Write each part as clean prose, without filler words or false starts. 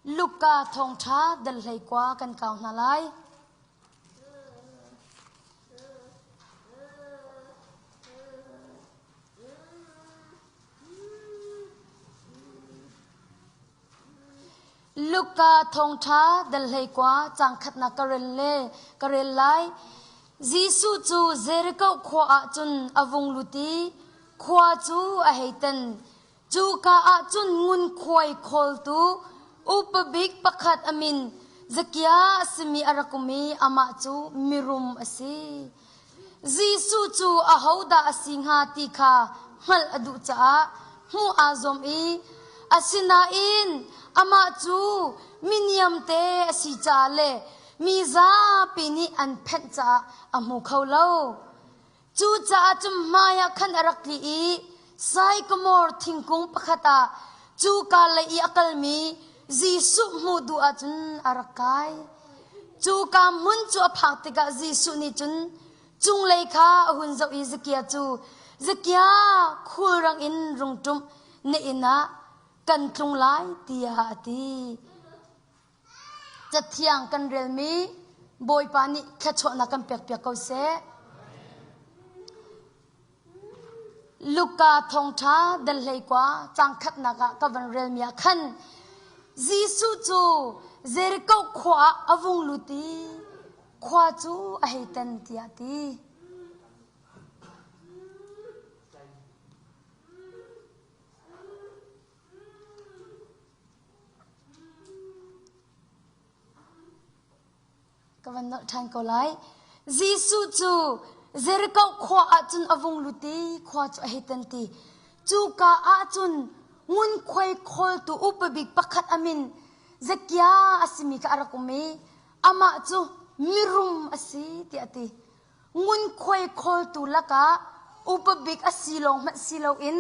Luka thawngṭha dal 19 kan kau hna lai. Luka thawngṭha dal 19 caang khatnak ka rel le ka rel lai. Jesuh cu Jericho khua ah cun a vung lut i khua cu a hei tan. Cuka ah cun ngunkhuai khawltu upa bik pakhat a min Zakia a simi a rak um i amah cu mirum a si. Jesuh cu ahodah a si hnga ti kha hngalh a duh caah hmuh aa zuam i asinain amah cu mi niamte a si caah le mi zapi nih an phenh caah a hmu kho lo. Cucaah cun hmaiah khan a rak tli i saikamor thingkung pakhat ah cuka lei i a kalmi Jesuh hmuh duh ahcun a rak kai. Cuka hmun cu a phak tikah Jesuh nih cun cunglei kha a hun zoh i Zakia cu, Zakia, khulrang in rung ṭumh, na inn ah kan tlung lai, tiah a ti. Cathiang kan relmi Bawipa nih thluachuahnak kan pekpiak ko seh. Luka thawngṭha dal 19 caang khatnak ah ka van relmi ah khan Jesuh cu Jericho khua ah a vung lut i khua cu a hei tan tiah a ti. Ka van nolh ṭhan ko lai. Jesuh cu Jericho khua ah cun a vung lut i khua cu a hei tan ti. Cuka ah cun ngunkhuai khawltu upa bik pakhat a min Zakia a simi kha a rak um i amah cu mirum a si tiah a ti. Ngunkhuai khawltu lakah upa bik a si lawng hmanh si loin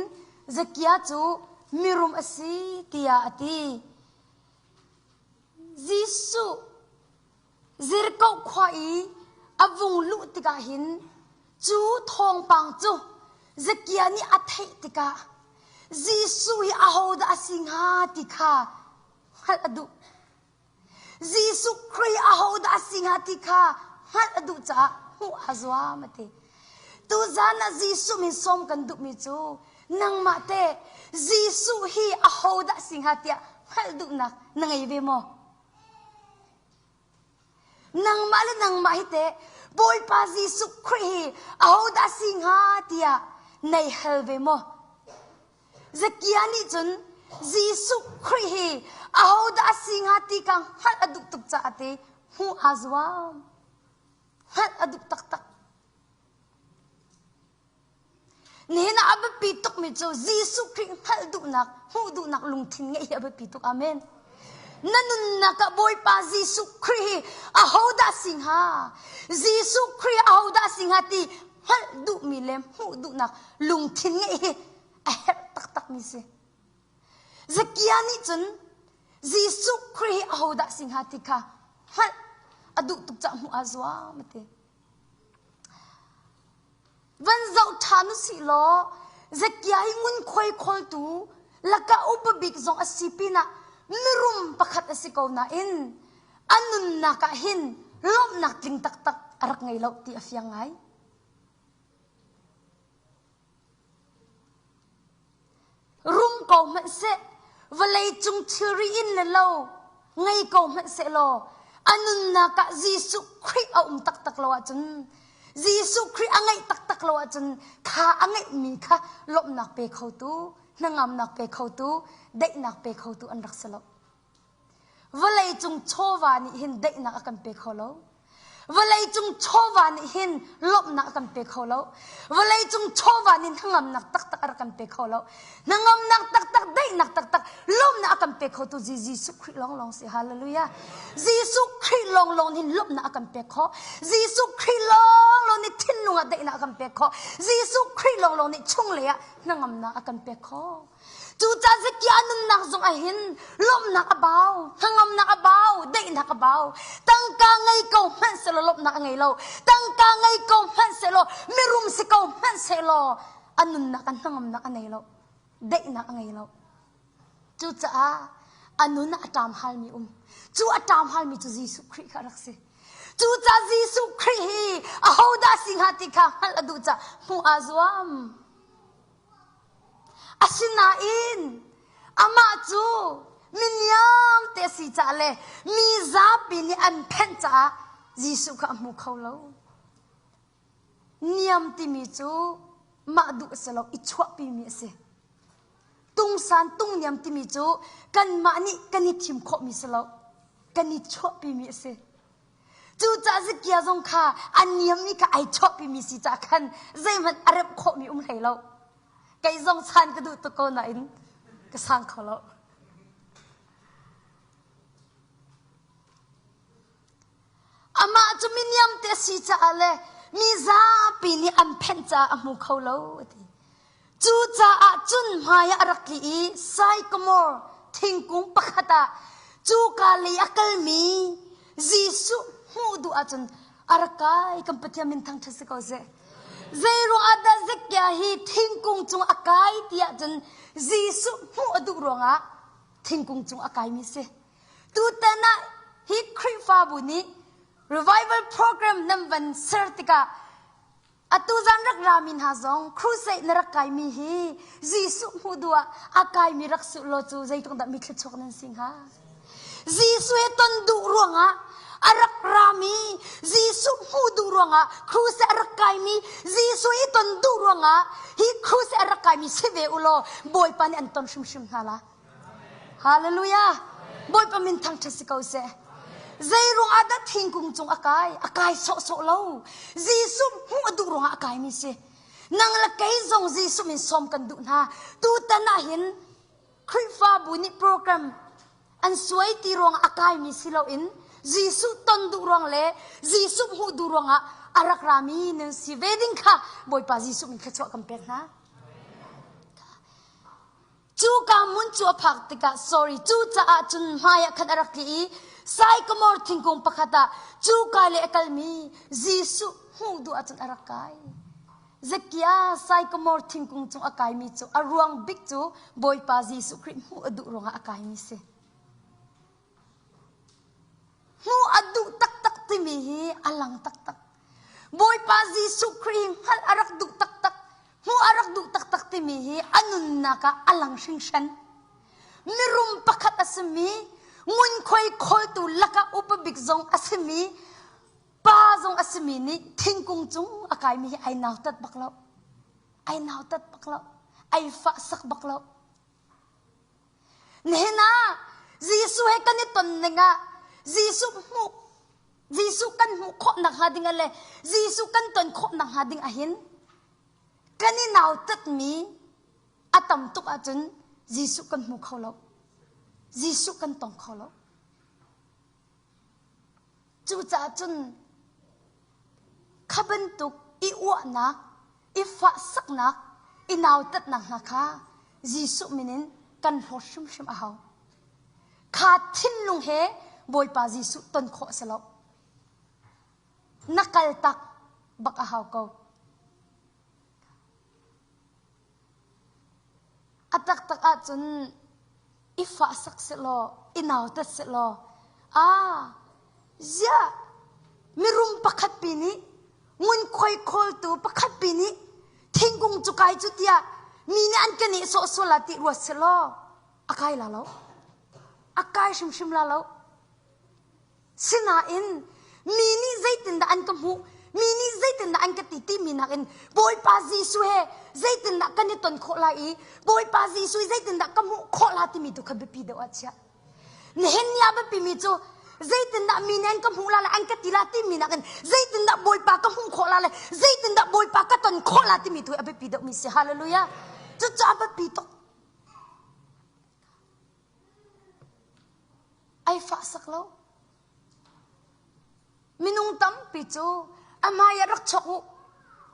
Zakia cu mirum a si tiah a ti. Jesuh Jericho khua i a vung luh tikah hin cu thawngpang cu Zakia nih a theih tikah Jesuh hi ahodah a si hnga ti kha hngalh a duh. Jesuh Khrih ahodah a si hnga ti kha hngalh a duh caah hmuh aa zuam a ti. Tuzan ah Jesuh min sawm kan duhmi cu nangmah teh Jesuh hi ahodah a si hnga tiah hngalh duhnak na ngei ve maw? Nangmah le nangmah hi teh Bawipa Jesuh Khrih hi ahodah a si hnga tiah nei hal ve maw? Zakia nih cun Jesuh Khrih hi ahodah a si hnga ti kha hngalh a duh tuk caah te hmuh aa zuam. Hngalh a duh taktak. Nihin ah a biapi tukmi cu Jesuh Khrih hngalh duhnak, hmuh duhnak lungthin ngeih hi a biapi tuk. Amen. Na nunnak ah Bawipa Jesuh Khrih hi ahodah si hnga? Jesuh Khrih ahodah si hnga ti hngalh duhmi le hmuh duhnak lungthin ngeih hi a herh taktakmi si. Zakia nih cun Jesuh Khrih hi ahodah si hnga ti kha hngalh a duh tuk caah hmuh aa zuam a ti. Van zoh ṭhan u sih law Zakia hi ngunkhuai khawltu lakah upa bik zong a si pinah mirum pakhat a si ko nain a nunnak ah hin lawmhnak tling taktak a rak ngei lo ti a fiang ngai. Rum ko hmanhseh, vawlei cung thilri in le lo ngei ko hmanhseh law a nunnak ah Jesuh Khrih a um taktak lo ahcun Jesuh Khrih a ngeih taktak lo ahcun kha a ngeihmi kha lawmhnak pe khotu, hnangamnak pe khotu, daihnak pe khotu an rak si lo. Vawleicung chawva nih hin daihnak a kan pe kho lo. Vawleicung chawva nih hin lawmhnak a kan pe kho lo. Vawleicung chawva nih hnangamnak taktak a rak kan pe kho lo. Hnangamnak taktak, daihnak taktak, lawmhnak a kan pe khotu Jesuh Khrih lawnglawng si. Hallelujah. Jesuh Khrih lawnglawng nih lawmhnak a kan pek khawh. Jesuh Khrih lawnglawng nih thinlung ah daihnak a kan pek khawh. Jesuh Khrih lawnglawng nih chunglei ah hnangamnak a kan pek khawh. Cucaah Zekiah nunnak zong ah hin lawmhnak a bau, hnangamnak a bau, daihnak a bau. Tangka ngei ko hmanh sehlaw lawmhnak a ngei lo. Tangka ngei ko hmanh sehlaw mirum si ko hmanh sehlaw a nunnak ah hnangamnak a nei lo. Daihnak a ngei lo. Cucaah A nun ah a ṭam halmi um. Cu a ṭam halmi cu Jesuh Khrih kha a rak si. Cucaah Jesuh Khrih hi ahodah si hnga ti kha hngalh a duh caah hmuh aa zuam. Asinain amah cu miniam te a si caah le mi zapi nih an phenh caah Jesuh kha a hmu kho lo. Niam timi cu mah duh a si lo, i chuahpimi a si. Tungsan tungniam timi cu kanmah nih kan i thim khawhmi si lo, kan i chuahpimi a si. Cucaah Zakia zong kha a niammi kha ai chuahpimi si caah khan zeihmanh a remh khawhmi um hlei lo. Kei zong san ka duh tuk ko nain ka sang kho lo. Amah cu miniam te a si caah le mi zapi nih an phenh caah a hmu kho lo a ti. Cucaah cun hmai ah a rak tli i sycamore thingkung pakhat ah cuka lei a kalmi Jesuh hmuh duh ahcun a rak kai kan Pathian min thangṭhat si ko seh. Zeiruang ah dah Zakia hi thingkung cung a kai ti ahcun Jesuh hmuh a duh ruangah thingkung cung a kaimi si. Tutan ah hi Khrihfabu nih revival program nan van ser tikah atu zan rak rami hna zong crusade na rak kaimi hi Jesuh hmuh duh ah a kaimi rak si law cu zeitluk dah mi thluachuak nan si hnga. Jesuh he ton duh ruangah a rak rami Jesuh hmuh duh ruangah crusade a rak kaimi Jesuh i ton duh ruangah hi crusade a rak kaimi si ve u law Bawipa nih an ton hrimhrim hna la. Hallelujah! Bawipa min thangṭhat si ko seh. Zei ruangah dah thingkung cung a kai? A kai sawhsawh lo. Jesuh hmuh a duh ruangah a kaimi si. Nang le kei zong Jesuh min sawm kan duh hna. Tutan ah hin Khrihfabu nih program an suai ti ruangah a kaimi si loin Jesuh ton duh ruang le Jesuh hmuh duh ruangah a rak rami nan si ve ding kha Bawipa Jesuh min thluachuah kan pek hna. Cuka hmun cu a phak tikah sorry cucaah cun hmaiah khan a rak tli i sycamore thingkung pakhat ah cuka le a kalmi Jesuh hmuh duh ahcun a rak kai. Zakia sycamore thingkung cung a kaimi cu a ruang bik cu Bawipa Jesuh Khrih hmuh a duh ruangah a kaimi si. Hmuh a duh taktak timi hi a lang taktak. Bawipa Jesuh Khrih hngalh a rak duh taktak, hmuh a rak duh taktak timi hi a nunnak ah a lang hringhran. Mirum pakhat a simi, ngunkhuai khawltu lakah upa bik zong a simi, pa zong a simi nih thingkung cung a kaimi hi ai nautat bak lo. Ai nautat bak lo. Ai fahsak bak lo. Nihin ah Jesuh he kan i ton ning ah Jesuh hmuh Jesuh kan hmuh khawh nakhnga ding ah le Jesuh kan ton khawh nakhnga ding ahhin kan i nautatmi a tam tuk ahcun Jesuh kan hmu kho lo. Jesuh kan tong kho lo. Cucaah cun kha bantuk i uahnak, i fahsaknak, i nautatnak hna kha Jesuh min in kan hlawt hrimhrim a hau. Kha thinlung he Bawipa Jesuh ton khawh a si lo. Na kal tak bak a hau ko. A taktak ahcun i fahsak sehlaw, i nautat sehlaw, aa ziah mirum pakhat pi nih ngunkhuai khawltu pakhat pi nih thingkung cu kai cu tiah mi nih an ka nehsawh sual la ti ruat sehlaw a kai la lo. A kai hrimhrim la lo. Sinain mi nih zeitindah an ka hmuh, mi nih zeitindah an ka ti timi nakin Bawipa Jesuh he zeitindah kan i ton khawh lai i Bawipa Jesuh hi zeitindah ka hmuh khawh la timi tu kha biapi deuh ah chiah. Nihin ni ah biapimi cu zeitindah mi nih an ka hmuh la le an ka ti la timi nakin zeitindah Bawipa ka hmuh khawh la le zeitindah Bawipa ka ton khawh la timi tu hi a biapi deuhmi si. Hallelujah. Cucu a biapi tuk. Ai fahsak lo. Minung tampi cu a hmai ah rak chuak u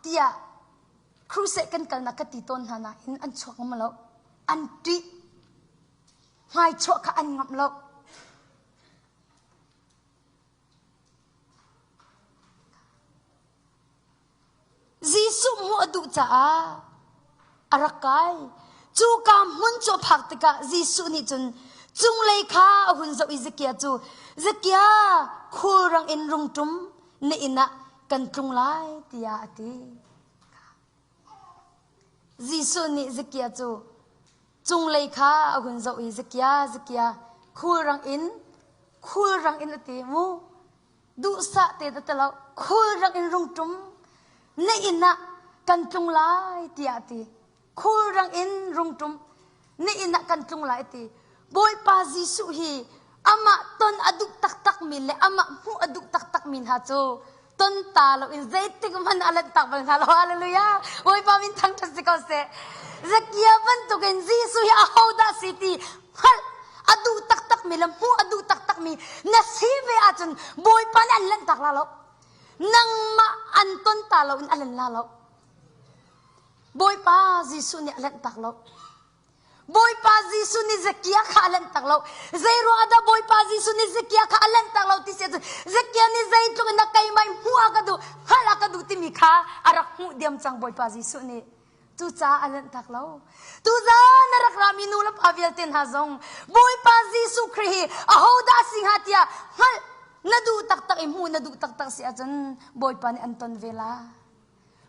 tiah crusade kan kalnak ka ti tawn hna nain an chuak ngam lo. An ṭih. Hmai chuah kha an ngamh lo. Jesuh hmuh a duh caah a rak kai. Cuka hmun cu a phak tikah Jesuh nih cun. Cunglei kha a hun zoh i Zakia cu, Zakia, khulrang in rung ṭum, na inn ah kan tlung lai, tiah a ti. Jesuh nih Zakia cu cunglei kha a hun zoh i Zakia, Zakia, khulrang in, khulrang in a ti mu. Duhsah te ta lo, khulrang in rung ṭum, na inn ah kan tlung lai, tiah a ti. Khulrang in rung ṭum, na inn ah kan tlung lai ti. Bawipa Jesuh hi amah ton a duh taktakmi le amah hmuh a duh taktakmi hna cu ton ta loin zeitik hmanh a lanhtak bal hna lo. Hallelujah! Bawipa min thangṭhat si ko seh. Zakia bantukin Jesuh hi ahodah si ti hngalh a duh taktakmi le hmuh a duh taktakmi na si ve ahcun Bawipa nih an lanhtak la lo. Nangmah an ton ta loin a lan la lo. Bawipa Jesuh nih a lanhtak lo. Bawipa Jesuh nih Zakia kha a lanhtak lo. Zei ruangah dah Bawipa Jesuh nih Zakia kha a lanhtak lo ti si ahcun Zakia nih zeitluk in a keimah in hmuh a ka duh, hngalh a ka duh timi kha a rak hmuh diam cang Bawipa Jesuh nih. Cucaah a lanhtak lo. Tuzan a rak rami nu le pa vialte hna zong Bawipa Jesuh Khrih hi ahodah a si hnga tiah hngalh na duh taktak i hmuh na duh taktak si ahcun Bawipa nih an ton ve la.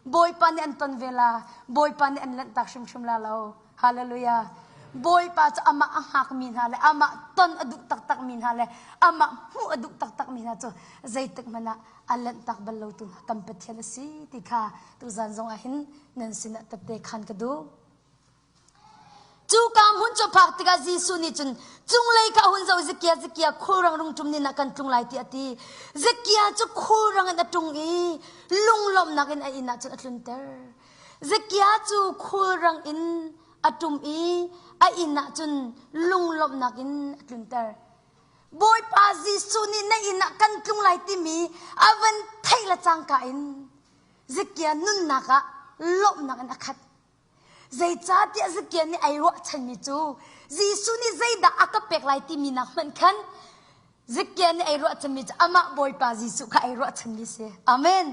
Bawipa nih an ton ve la. Bawipa nih an lanhtak hrimhrim la lo. Hallelujah. Bawipa cu amah a hngakmi hna le amah ton a duh taktakmi hna le amah hmuh a duh taktakmi hna cu zeitik hmanh ah a lanhtak bal lo tu hna kan Pathian a si ti kha tuzan zong ah hin nan sinah tette khan ka duh. Cuka hmun cu a phak tikah Jesuh nih cun cunglei kha a hun zoh Zakia Zakia khulrang rung ṭum nin ah kan tlung lai tiah a ti. Zakia cu khulrang in a ṭung i lunglawmhnak in a inn ah cun a tlunter. Zakia cu khulrang in a ṭum i a inn ah cun lunglawmhnak in a tlunter. Bawipa Jesuh nih na inn ah kan tlung lai timi a van theih le cangka in Zakia nunnak ah lawmhnak in a khat. Zeicahtiah Zakia nih ai ruahchanmi cu Jesuh nih zeidah a ka pek lai timi nak hmanh khan Zakia nih ai ruahchanmi cu amah Bawipa Jesuh kha ai ruahchanmi si. Amen.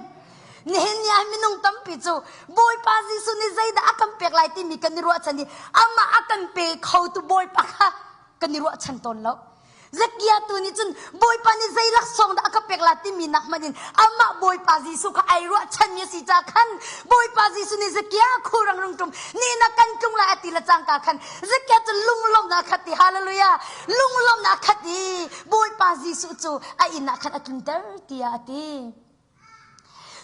Nihin ni ah minung tampi cu Bawipa Jesuh nih zeidah a kan pek lai timi kan i ruahchan i amah a kan pe khotu Bawipa kha kan i ruahchan tawn lo. Zakia tu nih cun Bawipa nih zei laksawng dah a ka pek la timi nak hmanh in amah Bawipa Jesuh kha ai ruahchanmi a si ca khan Bawipa Jesuh nih Zakia khulrang rung ṭum ni na kan tlung lai a ti le cangka khan Zakia cu lunglawmhnak a khat i hallelujah lunglawmhnak a khat i Bawipa Jesuh cu a inn ah khan a tlunter tiah a ti.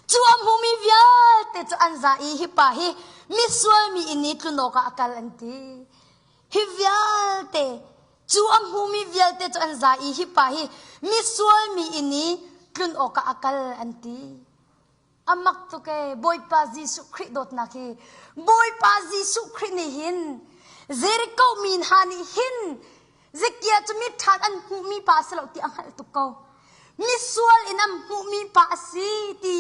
Cu a hmumi vialte cu an za i hi pa hi misual mi inn i tlun awkah a kal an ti. Hi vialte cu a hmumi vialte cu an za i hi pa hi misual mi inn i tlun awkah a kal an ti. A mak tuk ee Bawipa Jesuh Khrih dawtnak hi. Bawipa Jesuh Khrih nih hin Jericho mi hna nih hin Zekia cu miṭha an hmuhmi pa a si lo ti a hngalh tuk ko. Misual in an hmuhmi pa a si ti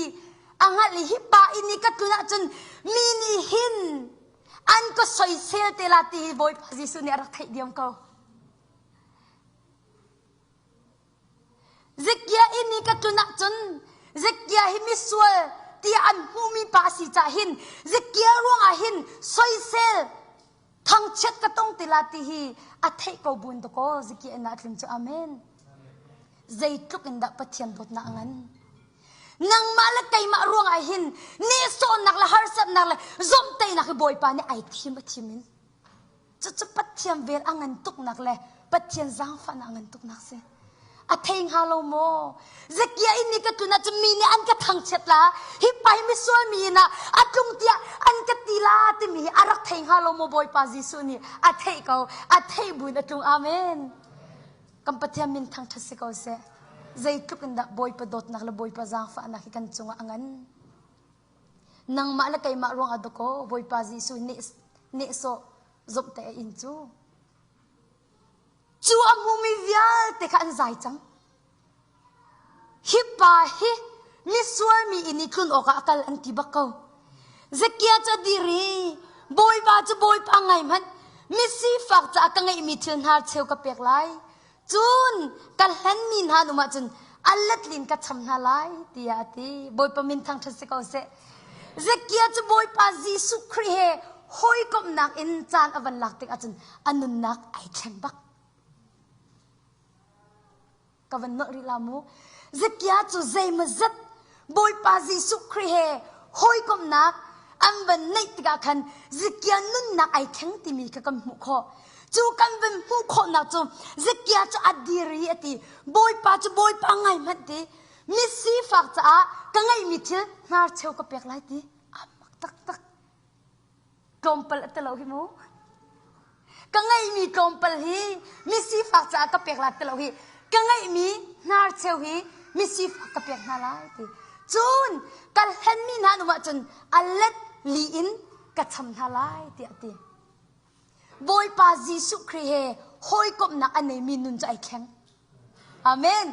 a hngalh i hi pa inn i ka tlun ahcun mi nih hin an ka soisel te la ti hi Bawipa Jesuh nih a rak theih diam ko. Zekia inn i ka tlun ahcun Zekia hi misual tiah an hmuhmi pa a si caah hin Zekia ruangah hin soisel thangchiat ka tong ti la ti hi a theih ko bun dakaw Zekia inn ah tlun cu amen. Zeitluk in dah Pathian dawtnak a ngan. Nangmah le keimah ruangah hin nehsawhnak le harsatnak le zomhtainak hi Bawipa nih ai thim a thim in. Cucu Pathian vel a ngan tuknak le Pathian zaangfahnak a ngan tuknak si. A thei hnga lo maw? Zakia inn i ka tlun ahcun mi nih an ka thangchiat la, hi pa hi misual mi in ah a tlung tiah an ka ti la timi hi a rak thei hnga lo maw Bawipa Jesuh nih a theih ko, a theih buin a tlung. Amen. Kan Pathian min thangṭhat si ko seh. Zeitluk in dah Bawipa dawtnak le Bawipa zaangfahnak hi kan cungah a ngan. Nangmah le keimah ruangah dakaw Bawipa Jesuh nehsawh zomhte a in cu. Cu a hmumi vialte kha an zai cang. Hi pa hi misual mi inn i tlun awkah a kal an ti bak ko. Zakia cu a dir i Bawipa cu Bawipa ngai hmanh misifak caah ka ngeihmi thil hna cheu ka pek lai. Cun ka hlenmi hna an um ahcun a letlin ka cham hna lai tiah a ti. Bawipa min thangṭhat si ko seh. Zakia cu Bawipa Jesuh Khrih he hawikomhnak in caan a van lak tik ahcun a nunnak ai thleng bak. Ka van nolh rih la mu. Zakia cu zeimawzat Bawipa Jesuh Khrih he hawikomhnak an van neih tikah khan Zakia nunnak ai thleng timi kha kan hmuh khawh. Cu kan van hmuh khawhnak cu Zakia cu a dir i a ti Bawipa cu Bawipa ngai hmanh ti mi sifak caah ka ngeihmi thil hnarcheu ka pek lai ti a mak taktak. Tlawmpal a telo hi mu. Ka ngeihmi tlawmpal hi mi sifak caah ka pek lai telo hi. Ka ngeihmi hnarcheu hi mi sifak ka pek hna lai ti. Cun ka hlenmi hna nu ahcun a let li in ka cham hna lai tiah a ti. Bawipa Jesuh Khrih he hawikomhnak a neimi nun cu ai thleng. Amen.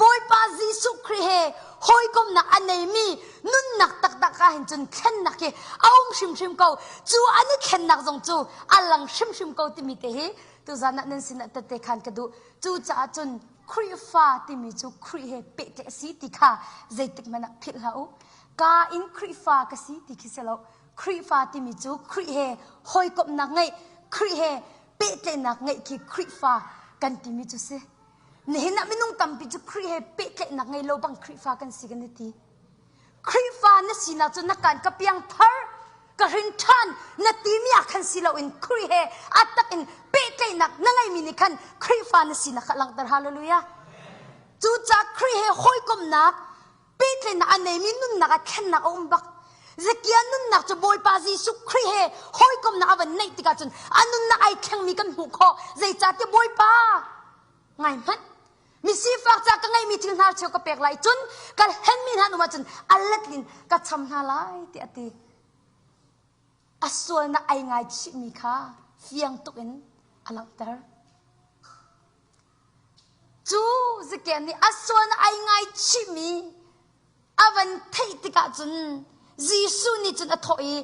Bawipa Jesuh Khrih he hawikomhnak a neimi nunnak taktak ah hin cun thlennak hi a um hrimhrim ko. Cu an i thlennak zong cu a lang hrimhrim ko timi te hi tuzan ah nan sinah tette khan ka duh. Cucaah cun Khrihfa timi cu Khrih he pehtlaih a si ti kha zeitik hmanh ah philh hlah u. Ka in Khrihfa ka si ti khi si lo. Khrihfa timi cu Khrih he hawikomhnak ngeih, Khrih he pehtlaihnak ngeih khi Khrihfa kan timi cu si. Nihin ah minung tampi cu Khrih he pehtlaihnak ngei lo bang Khrihfa kan si kan i ti. Khrihfa na sinak cu na kan ka piang thar ka hrin ṭhan na timi ah khan si loin Khrih he a tak in pehtlaihnak na ngeimi nih khan Khrihfa na sinak kha langhter hallelujah. Cucaah Khrih he hawikomhnak pehtlaihnak a neimi nunnak ah thlennak a um bak. Zakia nunnak cu Bawipa Jesuh Khrih he hawikomnak a van neih tikah cun a nunnak ai thlengmi kan hmuh khawh. Zeicahtiah Bawipa ngai hmanh mi sifak ca ka ngeihmi thil hna cheu ka pek lai cun ka hlenmi hna num ahcun a letlin ka cham hna lai tiah a ti. A sualnak ai ngaichihmi kha fiang tuk in a langhter. Cu Zakia nih a sual ai ngaichihmi a van theih tikah cun Jesuh nih cun a thawh i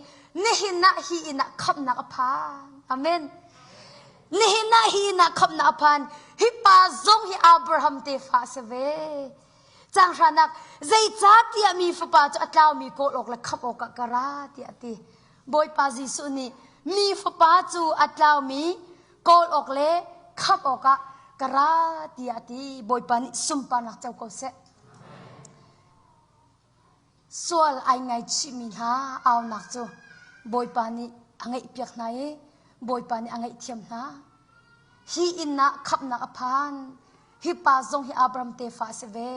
nihin ah hi inn ah khamhnak a phan. Amen. Nihin ah hi inn ah khamhnak a phan. Hi pa zong hi Abraham tefa a si ve. Caanghranak zeicahtiah mi fapa cu a tlaumi kawl awk le khamh awkah ka ra tiah a ti. Bawipa Jesuh nih mi fapa cu a tlaumi kawl awk le khamh awkah ka ra tiah a ti. Bawipa nih sunparnak co ko seh. Sual ai ngaichihmi hna aunak cu Bawipa nih a ngaihpiak hna i Bawipa nih a ngaihthiam hna. Hi inn ah khamhnak a phan. Hi pa zong hi Abraham tefa a si ve.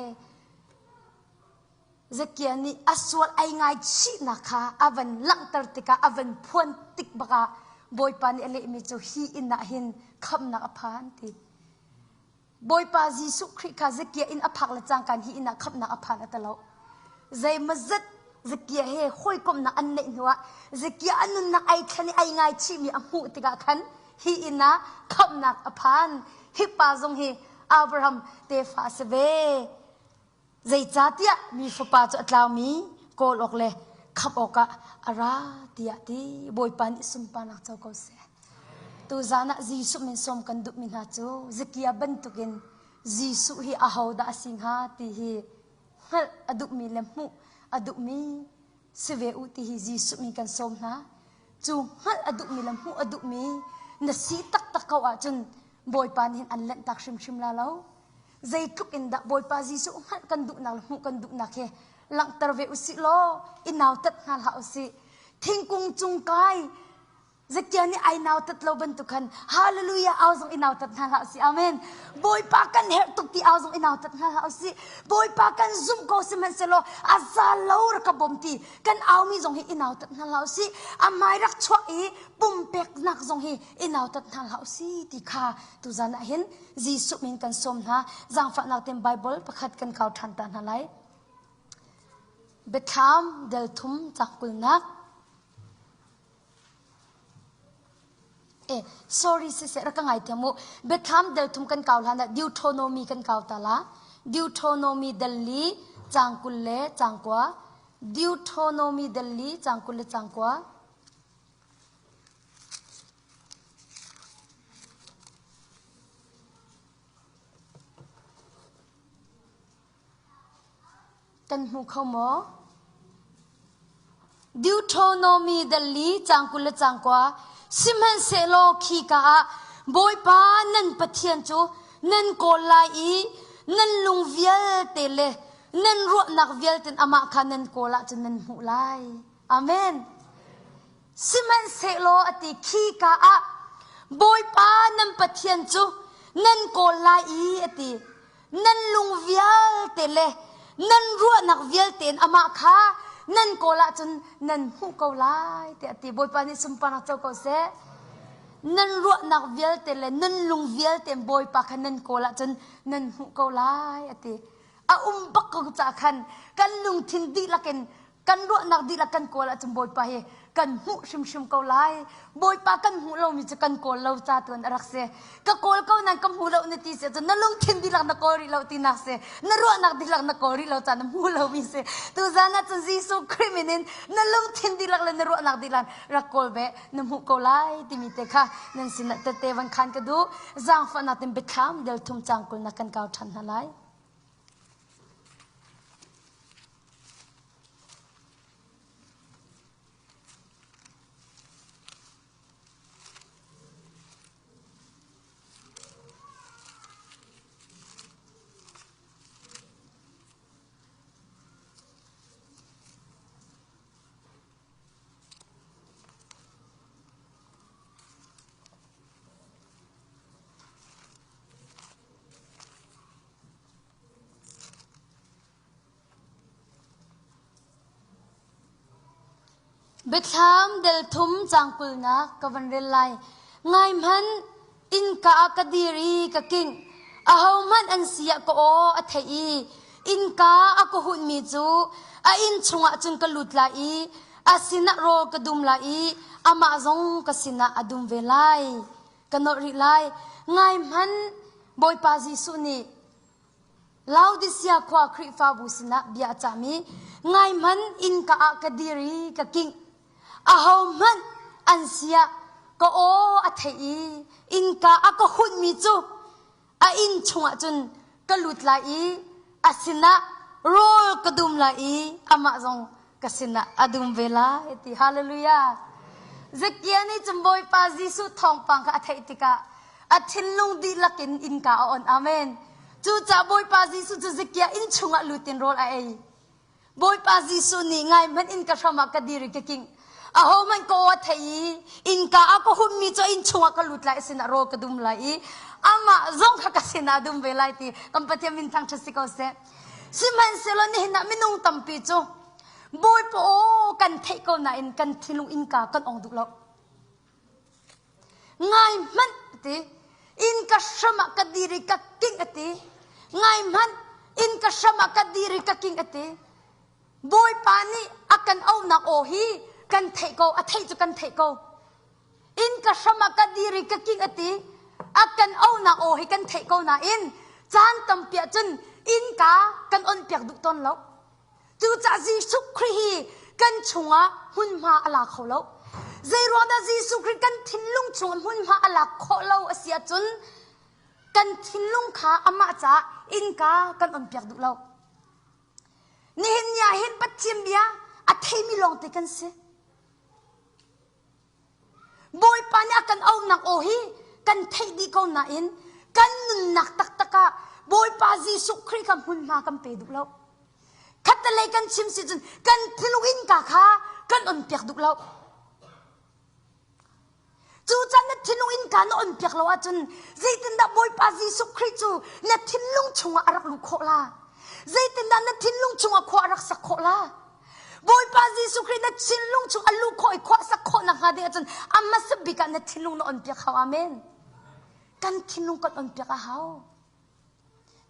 Zakia nih a sual ai ngaichihnak kha a van langhter tikah a van phuan tik bakah Bawipa nih a lehmi cu hi inn ah hin khamhnak a phan ti. Bawipa Jesuh Khrih kha Zakia inn a phak le cangka hi inn ah khamhnak a phan a ti lo. Zeimawzat Zakia he hawikomhnak an neih hnuah Zakia a nunnak ai thlen i ai ngaichihmi a hmuh tikah khan hi inn ah khamhnak a phan. Hi pa zong hi Abraham tefa a si ve. Zeicahtiah mi fapa cu a tlaumi kawl awk le khamh awkah a ra tiah ti Bawipa nih sunparnak co ko seh. Tuzan ah Jesuh min sawm kan duhmi hna cu Zakia bantukin Jesuh hi ahodah a si hnga ti hi hngalh a duhmi le hmuh a duhmi si ve u ti hi Jesuh min kan sawm hna. Cu hngalh a duhmi le hmuh a duhmi na si taktak ko ahcun Bawipa nih hin an lenhtak hrimhrim la lo. Zeitluk in dah Bawipa Jesuh hngalh kan duhnak le hmuh kan duhnak hi langhter ve usih law i nautat hna hlah usih. Thingkung cung kai Zakia nih ai nautat lo bantuk khan hallelujah au zong i nautat hna hlah usih. Amen. Bawipa kan herh tuk ti au zong i nautat hna hlah usih. Bawipa kan zumh ko sihmanhsehlaw a za lo rak ka bawm ti kan aumi zong hi i nautat hna hlah usih. A hmai rak chuah i pumpeknak zong hi i nautat hna hlah usih ti kha tuzan ah hin Jesuh min kan sawm hna. Zaangfahnak tein Bible pakhat kan kau ṭhan ta hna lai. Biathlam del thum cak kulnak. Eh, sorry siseh rak ka ngaithiam u. Biathlam del thum kan kau hlan ah Deuteronomy kan kau ta la. Deuteronomy del li cang 20 le cang kua. Deuteronomy del li cang 20 le cang kua. Kan hmu kho maw? Deuteronomy dal li cang 20 le cang kua sihmanhsehlaw khika ah Bawipa nan Pathian cu nan kawl lai i. Nan lung vialte le nan ruahnak vialte in amah kha nan kawl ahcun nan hmuh lai. Amen. Sihmanhsehlaw a ti khi ka ah Bawipa nan Pathian cu nan kawl lai i a ti. Nan lung vialte le nan ruahnak vialte in amah kha nan kawl ahcun nan hmuh ko lai tiah a ti. Bawipa nih sunparnak co ko seh. Nan ruahnak vialte le nan lung vialte in Bawipa kha nan kawl ahcun nan hmuh ko lai a ti. A um bak ko caah khan kan lungthin dihlak in kan ruahnak dihlak kan kawl ahcun Bawipa hi kan hmuh hrimhrim ko lai. Bawipa kan hmuh lomi cu kan kawl lo ca tuan a rak si. Ka kawl ko nan ka hmu lo na ti si ahcun na lungthin dihlak na kawl rih lo tinak si. Na ruahnak dihlak na kawl rih lo ca na hmu lomi si. Tuzan ahcun Jesuh Khrih min in na lungthin dihlak le na ruahnak dihlak rak kawl ve na hmuh ko lai timi te kha nan sinah tette van khan ka duh. Zaangfahnak in biathlam del thum cang kulnak kan kau ṭhan hna lai. Biathlam del thum caang kulnak ka van rel lai. Ngai hmanh, innka ah ka dir i ka kingh. Ahohmanh an si ah ka aw a theih i innka a ka hunmi cu a inn chungah cun ka lut lai i a sinah rawl ka dum lai i amah zong ka sinah a dum ve lai. Ka nolh rih lai. Ngai hmanh, Bawipa Jesuh nih Laodisia khua Khrihfabu sinah bia a cahmi ngai hmanh innka ah ka dir i ka kingh. Ahohmanh an siah ka aw a theih i innka a ka hunhmi cu a inn chungah cun ka lut lai i a sinah rawl ka dum lai i amah zong ka sinah a dum ve lai ti hallelujah Zakia nih cun Bawipa Jesuh thawngpang kha a theih tikah a thinlung dihlak in innka a on amen cucaah Bawipa Jesuh cu Zakia inn chungah lut in rawl a ei Bawipa Jesuh nih ngai hmanh in ka hram ah ka dir i ka king ahohmanh ka aw a thei i innka ah ka hummi cu inn chungah ka lut lai sinah rawl ka dum lai i amah zong kha ka sinah a dum ve lai ti kan Pathian min thangṭhat si ko seh Sihmanhsehlaw nihin ah minung tampi cu Bawipa aw kan theih ko nain kan thinlung innka kan ong duh lo. Ngai hmanh ti innka hram ah ka dir i ka king a ti. Ngai hmanh innka hram ah ka dir i ka king a ti. Bawipa nih a kan auhnak aw hi kan theih ko, a theih cu kan theih ko. Inn ka hram ah ka dir i ka king a ti. A kan auhnak aw hi kan theih ko nain caan tampi ahcun innka kan onpiak duh tawn lo. Cucaah Jesuh Khrih hi kan chungah hmunhma a la kho lo. Zeiruang dah Jesuh Khrih kan thinlung chungah hmunhma a lak khawh lo a si ahcun kan thinlung kha amah caah innka kan onpiak duh lo. Nihin ni ah hin Pathian bia a theimi lawngte kan si. Bawipa nih a kan auhnak aw hi kan theih dih ko nain kan nunnak taktak ah Bawipa Jesuh Khrih kha hmunhma kan pe duh lo. Khattelei kan chim si cun kan thinlung innka kha kan on piak duh lo. Cucaah na thinlung innka na on piak lo ahcun zeitindah Bawipa Jesuh Khrih cu na thinlung chungah a rak luh khawh la? Zeitindah na thinlung chungah khua a rak sak khawh la? Bawipa Jesuh Khrih na thinlung chung a luh khawh i khua sak khawh nakhnga ding ahcun a hmasa bik ah na thinlung na on piak hau. Amen. Kan thinlung kan on piak a hau.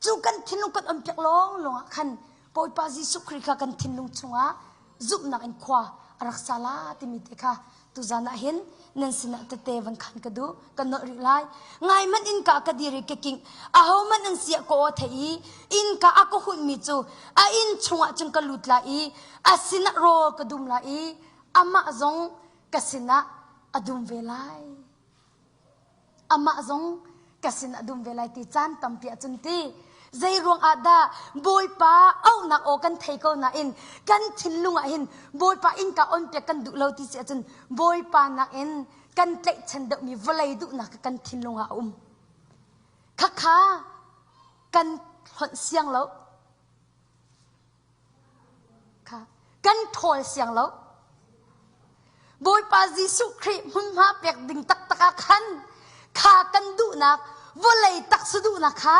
Cu kan thinlung kan on piak lawng lawng ah khan Bawipa Jesuh Khrih kha kan thinlung chungah zumhnak in khua a rak sa la timi te kha tuzan ah hin nan sinah tete van khan ka duh ka nolh rih lai ngai man innka ka dir i ka king aho man an siah ka aw thei i innka a ka hunmi cu a inn chungah cun ka lut lai i a sinah rawl ka dum lai i amah zong ka sinah a dum ve lai Amah zong ka sin a dum ve lai ti caan tampi ahcun ti zei ruang ah dah Bawipa auhnak aw kan thei ko nain kan thinlung ah hin Bawipa innka on piak kan duh lo ti si ahcun Bawipa nakin kan tlaihchan deuhmi vawlei duhnak kan thinlung ah a um. Khakha kan. hlonh siang lo. Kha kan ṭhawl siang lo. Bawipa Jesuh Khrih hmunhma pek ding taktak ah khan kha kan duhnak vawlei taksa duhnak kha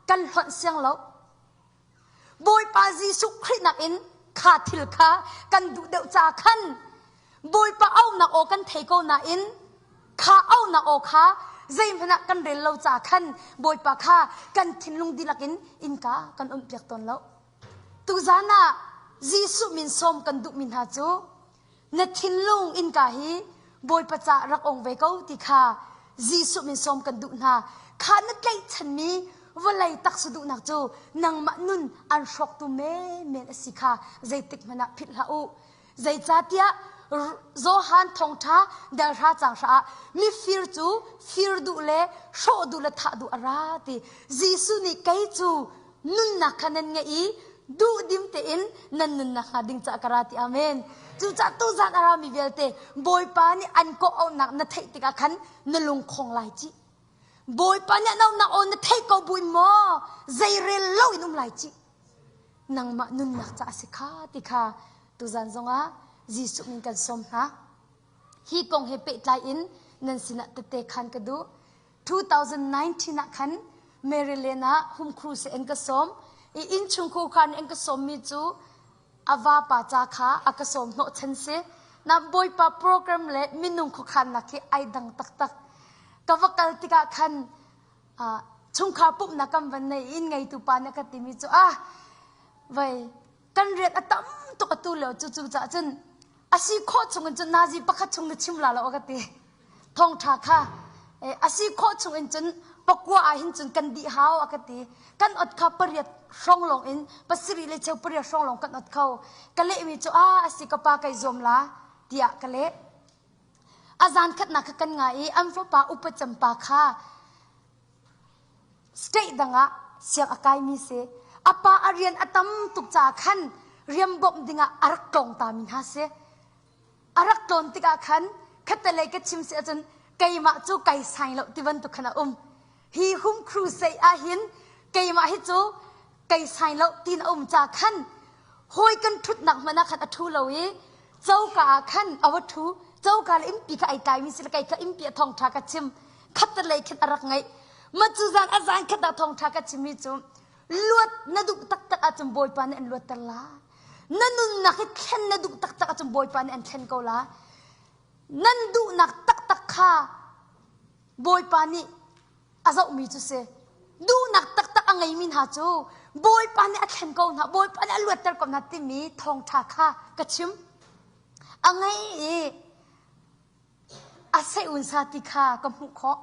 kan hlonh siang lo. Bawipa Jesuh Khrih nakin kha thil kha kan duh deuh ca khan Bawipa auhnak aw kan thei ko nain kha auhnak aw kha zeihmanh ah kan rel lo ca khan Bawipa kha kan thinlung dihlak in innka kan onhpiak tawn lo. Tuzan ah Jesuh min sawm kan duhmi hna cu na thinlung innka hi Bawipa ca rak ong ve ko ti kha Jesuh min sawm kan duh hna. Kha na tlaihchanmi vawlei taksa duhnak cu nangmah nun an hrawktu menmen a si kha zeitik hmanh ah philh hlah u. Zeicahtiah Johan thawngṭha delhra cang hra ah mifir cu fir duh le hrawh duh le thah duh a ra ti. Jesuh nih kei cu nunnak kha nan ngeih i duhdim tein nan nunnak hnga ding caah ka ra ti amen. Cucaah tuzan a rami vialte Bawipa nih an kawh auhnak na theih tikah khan na lungkhong lai cih. Bawipa nih an auhnak aw na theih ko buin maw zeirel lo in um lai cih. Nangmah nunnak ca a si kha ti kha tuzan zongah Jesuh min kan sawm hna. Hi kong he pehtlai in nan sinah tette khan ka duh. 2019 ah khan Maryland ah home cruise in ka sawm i innchungkhar khan in ka sawmmi cu a vapa ca kha a ka sawm hnawhchan si. Na Bawipa program le minung khuakhannak hi ai dang taktak. Ka va kal tikah khan chungkhar pumhnak kan van nei inn ngeitu pa nih a ka timi cu ah vei kan rian a tam tuk atu lio cu cu caah cun a si khawh chung in cun nazi pakhat chung na chim la lo a ka ti thawngṭha kha a si khawh chung in cun pakua ah hin cun kan dih hau a ka ti kan ot kha pariat hrawng lawng in pasarih le cheu pariat hrawng lawng kan ot kho ka lehmi cu a a si ka pa kai zuam la tiah ka leh A zan khatnak kha kan ngai i an fapa upa cempa kha state dang ah siang a kaimi si. A pa a rian a tam tuk caah khan rian bawmh dingah a rak tlawng tami hna si. A rak tlawn tikah khan khattelei ka chim si ahcun keimah cu kai sai lo ti bantuk khan a um. Hi home crusade ah hin keimah hi cu kai sai lo tin a um ca khan hawi kan ṭhutnak hmanh ah khan a ṭhu lo i coka ah khan a va ṭhu coka le innpi kha ai tlaimi si le kei kha innpi a thawngṭha ka chim khatlei khin a rak ngaih ma cu zan a zan khat ah thawngṭha ka chimmi cu luat na duh taktak ahcun bawipa nih an luatter la na nunnak hi thlen na duh taktak ahcun bawipa nih an thlen ko la nan duhnak taktak kha bawipa nih a zohmi cu si duhnak taktak a ngeimi hna cu bawipa nih a thlen ko hna bawipa nih a luatter ko hna timi thawngṭha kha ka chim a ngei i a seh sa ti kha ka hmuh khawh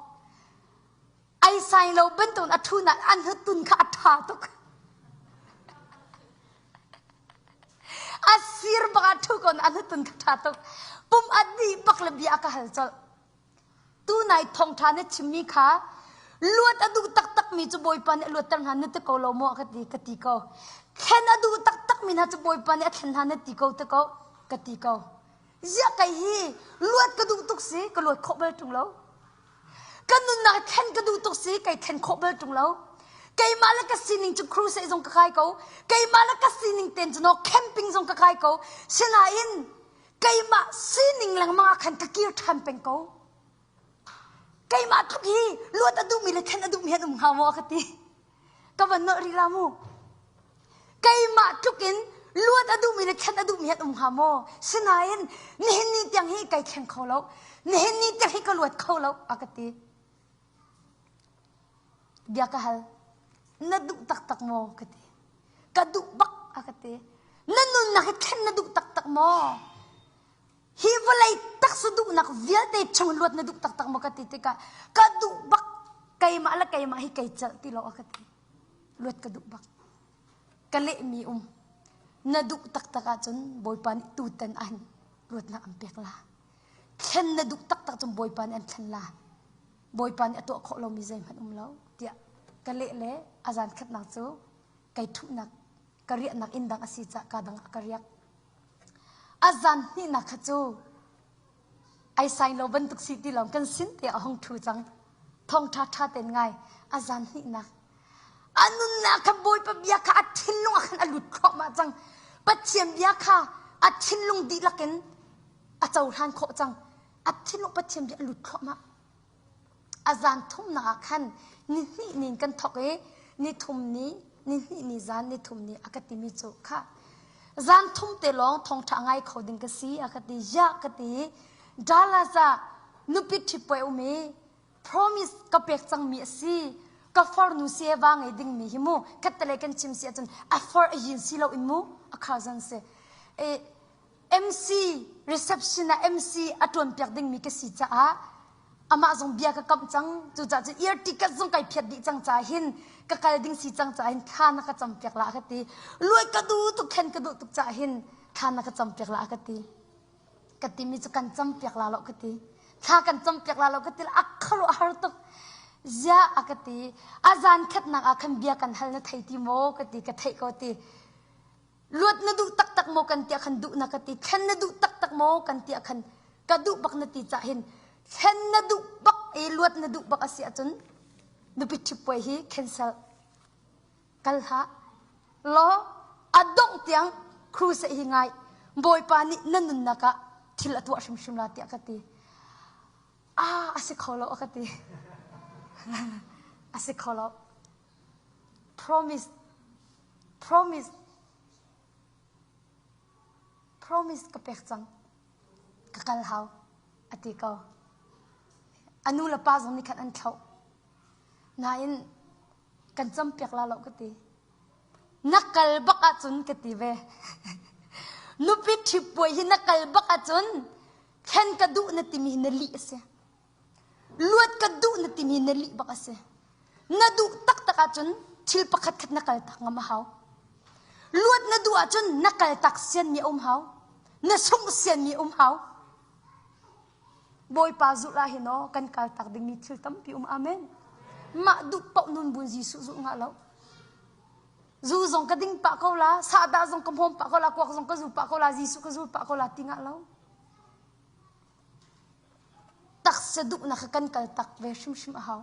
ai sai lo bantukin a ṭhunak an hnutun kha a ṭha tuk a sir bak a ṭhu ko na an hnutun kha ṭha tuk pum a dih bak le bia a ka hal colh Tunai thawngṭha na chimmi kha luat a duh taktakmi cu Bawipa nih a luatter hna na ti ko lo maw ka ti ka ti ko. Thlen a duh taktakmi hna cu Bawipa nih a thlen hna na ti ko ti ko ka ti ko. Ziah kei hi luat ka duh tuk si ka luat khawh bal ṭung lo. Ka nunnak thlen ka duh tuk si kai thlen khawh bal ṭung lo. Keimah le ka sining cu crusade zong ka kai ko. Keimah le ka sining ten cu no camping zong ka kai ko. Sinain keimah sining lengmang ah khan ka kir ṭhan peng ko. Keimah tluk hi luat a duhmi le thlen a duhmi an um hnga maw ka ti. Ka van nolh rih la mu. Keimah tluk in luat a duhmi le thlen a duhmi an um hnga maw? Sinain nihin ni tiang hi kai thleng kho lo. Nihin ni tiang hi ka luat kho lo a ka ti. Bia ka hal. Na duh taktak maw ka ti. Ka duh bak a ka ti. Na nunnak hi thlen na duh taktak maw? Hi vawlei taksa duhnak vialte chung luat na duh taktak maw ka ti tikah ka duh bak keimah le keimah hi kei celh ti lo a ka ti. Luat ka duh bak. Ka lehmi um. Na duh taktak ahcun Bawipa nih tutan an luatnak an pek la. Thlen na duh taktak cun Bawipa nih an thlen la. Bawipa nih a tuah khawh lomi zeihmanh um lo tiah ka leh le a zan khatnak cu kei ṭhuhnak ka riahnak inn dang a si caah ka dang ah ka riak. A zan hnihnak kha cu ai sai lo bantuk si ti lo kan sin te a hung ṭhu cang. Thawngṭha ṭha ten ngai a zan hnihnak. A nunnak kha Bawipa bia kha a thinlung ah khan a lut thluahmah cang. Pathian bia kha a thinlung dihlak in a cohlan khawh cang. A thinlung Pathian bia a lut thluahmah. A zan thumnak ah khan ni hnih ni in kan thawk i ni thum ni, ni hnih ni zan ni thum ni a ka timi cu kha zan thum te lawng thawngṭha ngai kho ding ka si a ka ti. Ya ka ti. Dallas ah nupi ṭhipuai um i promise ka pek cangmi a si. Ka farnu seva ngei dingmi hi mu khattale kan chim si ahcun a far a yin si lo in mu a cousin si. E, MC reception ah MC a tuan piak dingmi ka si caah amah zong bia ka kamh cang cucaah cun ear ticket zong kai phiat dih cang caah hin ka kal ding si cang caah hin thla na ka cam piak la ka ti luai ka duh tuk khen ka duh tuk caah hin thla na ka cam piak la ka ti ka timi cu kan cam piak la lo ka ti thla kan cam piak la lo ka ti a kharuah har tuk ziah a ka ti a zan khatnak ah khan bia kan hal na thei ti maw ka ti ka theih ko ti luat na duh taktak maw kan tiah khan duh na ka ti thlen na duh taktak maw kan tiah khan ka duh bak na ti cah hin thlen na duh bak i luat na duh bak a si ahcun nupi ṭhipuai hi cancel kal hlah law a dongh tiang crusade hi ngai bawipa nih na nunnak ah thil a tuah hrimhrim la tiah ka ti ah a si kho lo a ka ti a si kho lo promise promise promise ka pek cang ka kal hau a ti ko a nu le pa zong nih khan an thloh nain kan campiak la lo ka ti na kal bak ahcun ka ti ve nupi ṭhipuai hi na kal bak ahcun thlen ka duh na timi hi na lih a si luat ka duh na timi na lih bak a si na duh taktak ahcun thil pakhat khat na kal tak ngam a hau luat na duh ahcun na kal tak sianmi a um hau na sungh sianmi a um hau Bawipa zulh ah hin aw kan kal tak dingmi thil tampi um amen mah duh paoh nun bun Jesuh zulh ngah lo zu zong ka ding pah ko la sahdah zong ka hmawm pah ko la kuak zong ka zu pah ko la Jesuh ka zul pah ko la ti ngah lo taksa duhnak kha kan kal tak ve hrimhrim a hau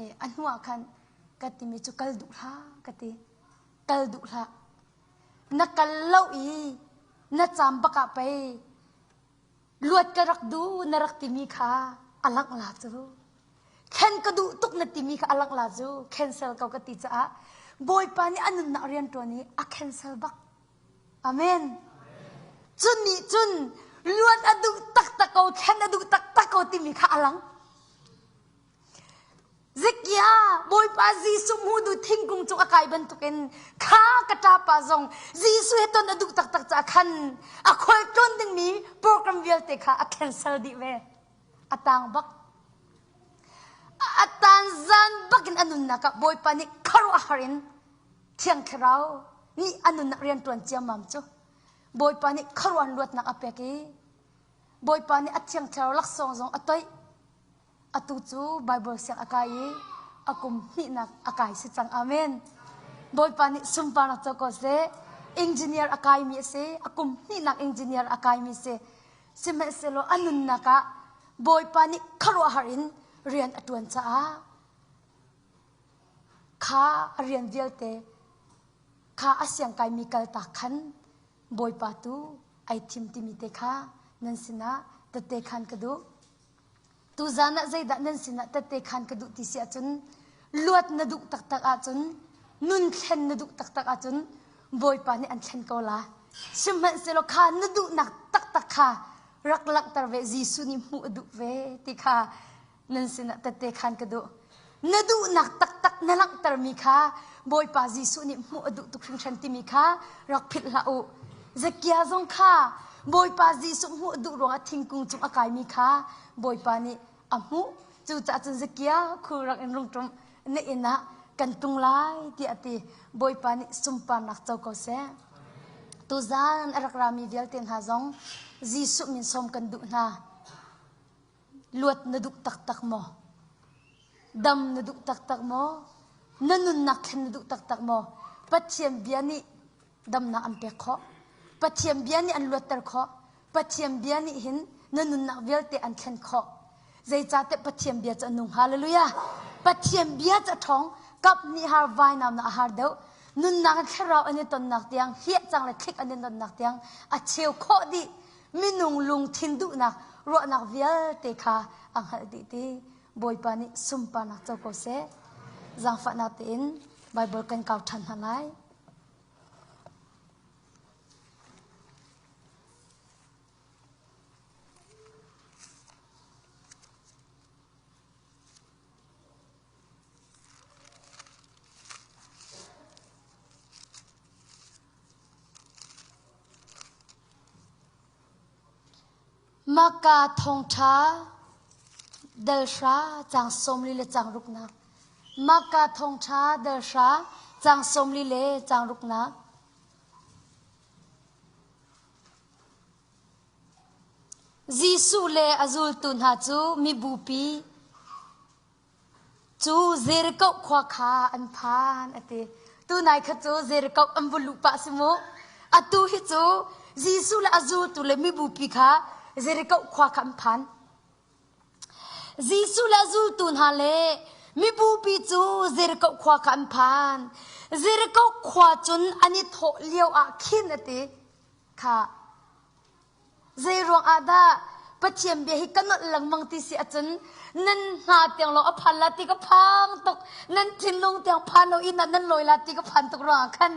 e a hnu ah khan ka timi cu kal duh hlah ka ti kal duh hlah na kal lo i na caam bak ah pei luat ka rak duh na rak timi kha a langh la cu thlen ka duh tuk na timi kha a langh la cu cancel ko ka ti caah bawipa nih a nunnak rian ṭuan i a cancel bak amen cun nih cun luat a duh taktak ko thlen a duh taktak ko timi kha a lang Zikia Bawipa Jesuh hmutu thingkung cung a kai bantukin kha ka ṭapa zong Jesuh he ton a duh taktak caah khan a khualtlawn dingmi program vialte kha a cancel dih ve. A tang bak. A tan zan bakin a nunnak ah Bawipa nih khuaruahhar in Thiang Thlarau nih a nunnak rianṭuan ciammam cu Bawipa nih khuaruahhar luatnak a pek i Bawipa nih a Thiang Thlarau laksawng zong a toih. Atu cu Baibal siang a kai i a kum hnihnak a kai si cang. Amen. Bawipa nih sunparnak co ko seh. Engineer a kaimi a si. A kum hnihnak engineer a kaimi si. Sihmanhsehlaw a nunnak ah Bawipa nih khuaruahhar in rian a ṭuan caah kha a rian vialte kha a siang kaimi kaltak khan Bawipa tu ai thim timi te kha nan sinah tette khan ka duh. Tuzaan ah zeidah nan sinah tette khan ka duh ti si ahcun luat na duh taktak ahcun nun thlen na duh taktak ahcun Bawipa nih an thlen ko la. Sihmanhsehlaw kha na duhnak taktak kha rak langhter ve Jesuh nih hmuh a duh ve ti kha nan sinah tette khan ka duh. Na duhnak taktak na langhtermi kha Bawipa Jesuh nih hmuh a duh tuk hringhran timi kha rak philh hlah u. Zakia zong kha Bawipa Jesuh hmuh a duh ruangah thingkung cung a kaimi kha Bawipa nih a hmuh. Cucaah cun Zakia khulrang in rung ṭum na inn ah kan tlung lai tiah a ti. Bawipa nih sunparnak co ko seh. Tuzaan a rak rami vialte hna zong Jesuh min sawm kan duh hna. Luat na duh taktak maw? Dam na duh taktak maw? Na nunnak thlen na duh taktak maw? Pathian bia nih damnak an pek khawh. Pathian bia nih an luatter khawh. Pathian bia nih hin na nunnak vialte an thlen khawh. Zeicahtiah Pathian bia cu a nung. Hallelujah! Pathian bia cu a ṭhawng. Kap hnih har vainam na a har deuh. Nunnak le thlarau an i tonnak tiang, hliah cang le thlik an i tonnak tiang a cheu khawh dih. Minung lungthin duhnak, ruahnak vialte kha a hngalh dih ti. Bawipa nih sunparnak co ko seh. Zaangfahnak tein Bible kan kau ṭhan hna lai. Maka thawngṭha dal hra caang 40 le caang ruknak. Maka thawngṭha dal hra caang 40 le caang ruknak. Jesuh le a zultu hna cu mibupi cu Jericho khua kha an phan a ti. Tunai kha cu Jericho an va luh pah si mu. Atu hi cu Jesuh le a zultu le mibupi kha Jericho khua kha an phan. Jesuh le a zultu hna le mibupi cu Jericho khua kha an phan. Jericho khua cun an i thawh lio ah khin a ti. Kha Zeiruang ah dah Pathian bia hi ka nolh lengmang ti si ahcun nan hna tiang lawng a phan la ti ka phang tuk nan thinlung tiang phan lo in nan lawi la ti ka phan tuk ruangah khan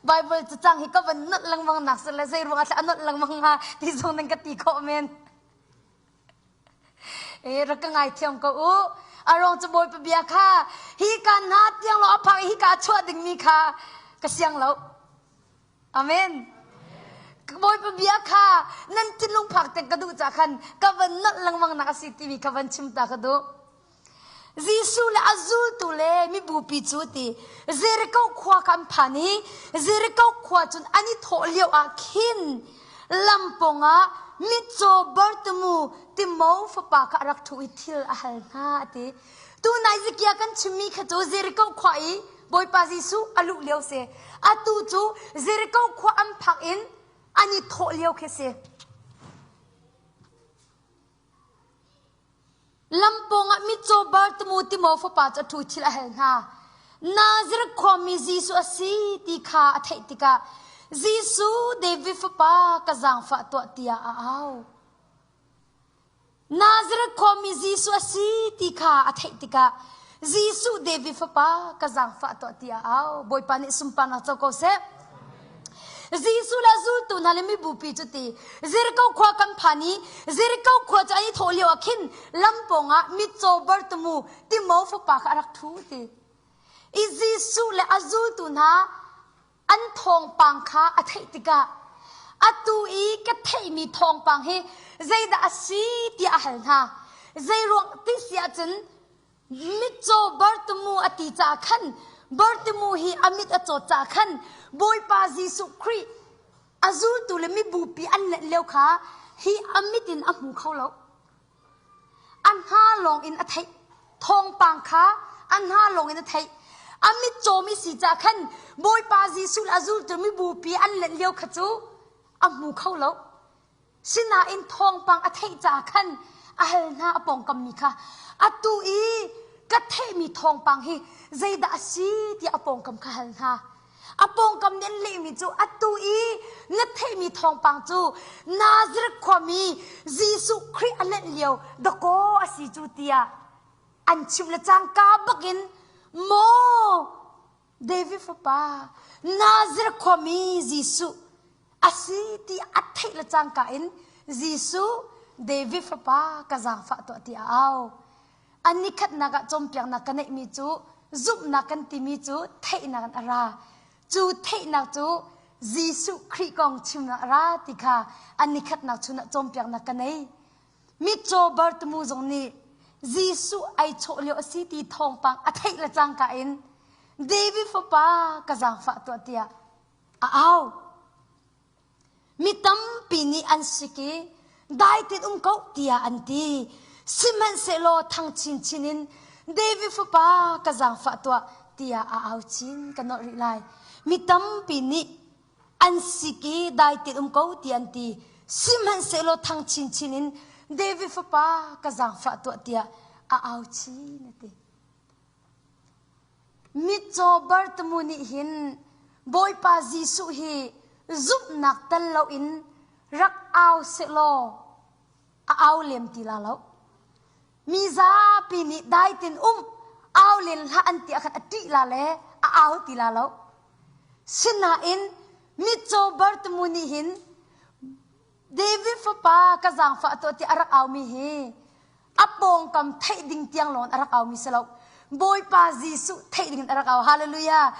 Bible cacang hi ka van nolh lengmang nak si le zei ruangah a nolh lengmang hnga ti zong nan ka ti khawh men. E rak ka ngai thiam ko u. A rong cu Bawipa bia kha hi ka hna tiang lawng a phak i hi ka chuah dingmi kha ka siang lo. Amen. Bawipa bia kha nan thinlung phak te ka duh ca khan ka van nolh lengmang nak a si timi kha van chim ta ka duh. Jesuh le a zultu le mibupi cu ti Jericho khua kha an phan i Jericho khua cun an i thawh lio ah khin lampawng ah mitcaw Bartimu Timo fapa kha a rak ṭhu i thil a hal hna a ti. Tunai Zikia kan chimmi kha cu Jericho khua i Bawipa Jesuh a luh lio si. Atu cu Jericho khua an phak in an i thawh lio khi si. Lampawng ah mitcaw Bartimu Timo fapa cu a ṭhu thil a hal hna. Nazareth khuami Jesuh a si ti kha a theih tikah Jesuh David fapa ka zaangfah tuah tiah a au. Nazareth khuami Jesuh a si ti kha a theih tikah Jesuh David fapa ka zaangfah tuah tiah a au. Bawipa nih sunparnak co ko seh. Jesuh le zultu hna le mibupi cu ti Jericho khua kan phan i Jericho khua cu an i thawh lio ah khin lam pawngah mitcaw Bartimu Timo fapa kha a rak ṭhu ti. I Jesuh le a zultu hna an thawngpang kha a theih tikah atu i ka theihmi thawngpang hi zeidah a si tiah a hal hna. Zeiruang ti si ahcun mitcaw Bartimu a ti caah khan Bartimu hi a mit a cawt caah khan Bawipa Jesuh Khrih a zultu le mibupi an leh lio kha hi a mit in a hmu kho lo. A hna lawng in a theih. Thawngpang kha a hna lawng in a theih. A mit cawmi si caah khan Bawipa Jesuh le a zultu mibupi an leh lio kha cu a hmu kho lo. Sinain thawngpang a theih caah khan a hal hna a pawngkammi kha atu i ka theihmi thawngpang hi zeidah a si tiah a pawngkam kha hal hna. A pawngkam nih an lehmi cu atu i na theihmi thawngpang cu Nazareth khuami Jesuh Khrih a lenh lio dakaw a si cu tiah an chimh le cangka bakin maw David fapa Nazareth khuami Jesuh a si ti a theih le cangka in Jesuh David fapa ka zaangfah tuah ti a au. An nikhatnak ah cawnpiaknak ka neihmi cu zumhnak kan timi cu theihnak in a ra. Cu theihnak cu Jesuh Khrih kong chimnak a ra ti kha an nikhatnak chun ah cawnpiaknak ka nei. Mitcaw Bartimu zong nih Jesuh ai chawh lio a si ti thawngpang a theih le cangka in David fapa ka zaangfah tuah tiah a au. Mi tampi nih an sik i dai tein um ko tiah an ti. Sihmanhsehlaw thang chinchin in David fapa ka zaangfah tuah tiah a au chin ka nolh rih lai. Mi tampi nih an sik i dai tein um ko tiah an ti. Sihmanhsehlaw thang chinchin in David fapa ka zaangfah tuah tiah a au chin a ti. Mitcaw Bartimu nih hin Bawipa Jesuh hi zumhnak tel loin rak au sehlaw a au lem ti la lo. Mi zapi nih dai tin um au len hlah an ti ah khan a ṭih la le a au ti la lo. Sinain mitcaw Bartimu nih hin David fapa ka zaangfah tuah ti a rak aumi hi a pawngkam theih ding tiang lawng a rak aumi si lo. Bawipa Jesuh theih ding in a rak au. Hallelujah.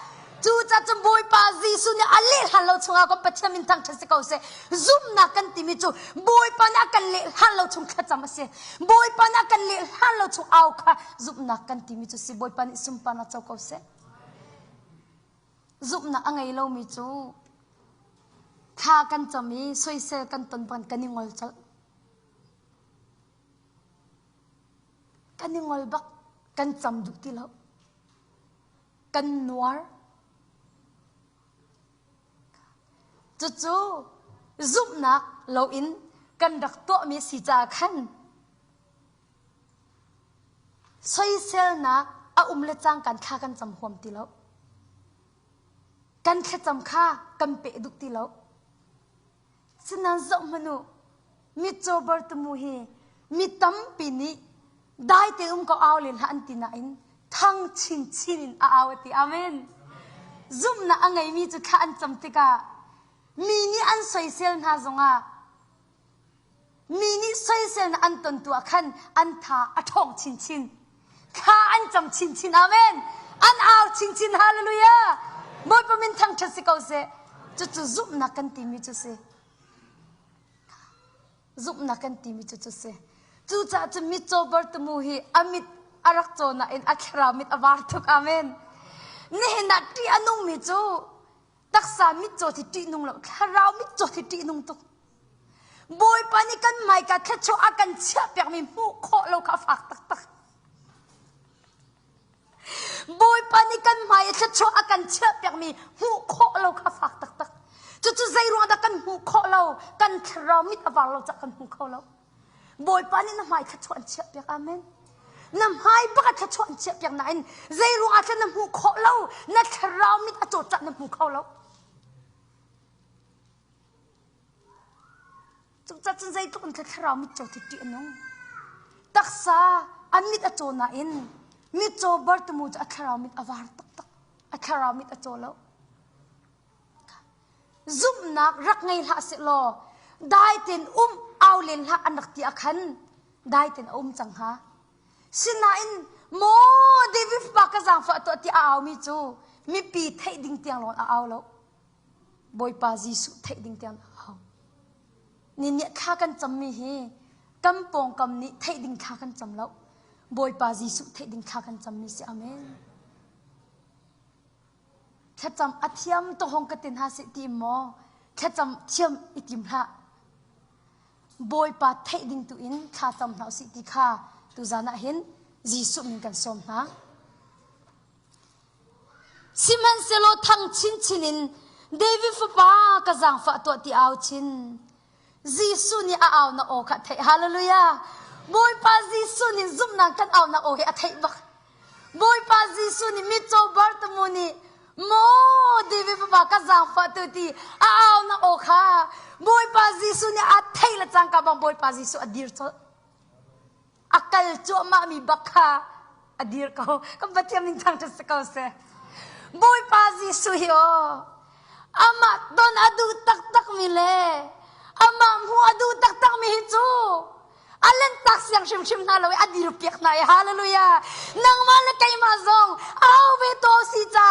Cu cun Bawipa Jesuh nih a leh hlan lo chungah kan Pathian min thangṭhat si ko seh. Zumhnak kan timi cu Bawipa nih a kan leh hlan lo chung thlacam a si. Bawipa nih a kan leh hlan lo chung au kha zumhnak kan timi cu si. Bawipa nih sunparnak co ko seh. Zumhnak a ngei lomi cu thla kan cam i soisel kan ton ban kan i ngol colh. Kan i ngol bak, kan cam duh ti lo. Kan nuar. Cucu zumhnak loin kan rak tuahmi si caah khan Soiselnak a um le cangkan thla kan cam huam ti lo. Kan thlacam kha kan peh duh ti lo. Sinain zoh hmanh u, mitcaw Bartimu hi mi tampi nih dai tein um ko au len hlah an ti nain thang chinchin in a au a ti. Amen. Zumhnak a ngeimi cu thla an cam tikah mi nih an soisel hna zongah Mi nih soiselnak an ton tu ah khan an tha a ṭhawng chinchin. Thla an cam chinchin. Amen. An au chinchin. Hallelujah. Bawipa min thangṭhat si ko seh. Cucu zumhnak kan timi cu si. Zumhnak kan timi cu cu si. Cucaah cun mitcaw Bartimu hi a mit a rak caw nain a thlarau mit a var tuk. Amen. Nihin ah ṭih a nungmi cu taksa mitcaw hi ṭihnung lo thlarau mitcaw hi ṭihnung tuk bawipa nih kan hmaika thluachuah a kan chiah piakmi hmuh khawh lo kha a fak taktak bawipa nih kan hmai i thluachuah a kan chiah piakmi hmuh khawh lo kha a fak taktak cucu zei ruang dah kan hmuh khawh lo kan thlarau mit a var lo cah kan hmu kho lo Bawipa nih na hmai thluachuah an chiahpiak. Amen. Na hmai bak ah thluachuah an chiahpiak nain zei ruangah thla na hmuh khawh lo, na thlarau mit a cawcah na hmu kho lo. Cucaah cun zeitluk in thlarau mit caw thi a nung. Taksa a mit a caw nain mitcaw Bartimu cu a thlarau mit a var taktak. A thlarau mit a caw lo. Zumhnak rak ngei hlah sehlaw dai tein um au len hlah an rak ti ah khan dai tein a um cang hnga. Sinain maw David fapa ka zaangfah tuah ti a aumi cu mipi theih ding tiang lawng a au lo. Bawipa Jesuh theih ding tiang a au. Ni nih thla kan cammi hi kan pawngkam nih theih ding thla kan cam lo. Bawipa Jesuh theih ding thla kan cammi si. Amen. Thlacam a thiam tuk hong ka ti hna seh ti maw thlacam thiam i tim hlah. Bawipa theih ding tu in thla cam hna usih ti kha tuzan ah hin Jesuh min kan sawm hna. Sihmanhsehlaw thang chinchin in David fapa ka zaangfah tuah ti au chin. Jesuh nih a aunak aw kha a theih. Hallelujah. Bawipa Jesuh nih zumhnak kan aunak aw hi a theih bak. Bawipa Jesuh nih mitcaw Bartimu nih maw David fapa ka zaangfah tu ti a aunak aw kha Bawipa Jesuh nih a theih le cangka bang Bawipa Jesuh a dir colh. A kal cuahmah mi bak kha a dir ko. Kan Pathian min thangṭhat si ko seh. Bawipa Jesuh hi aw amah ton a duh taktak mi le amah hmuh a duh taktak mi hi cu a lanhtak siang hrimhrim hna lo i a dirpiak hna i hallelujah nangmah le keimah zong au ve to si ca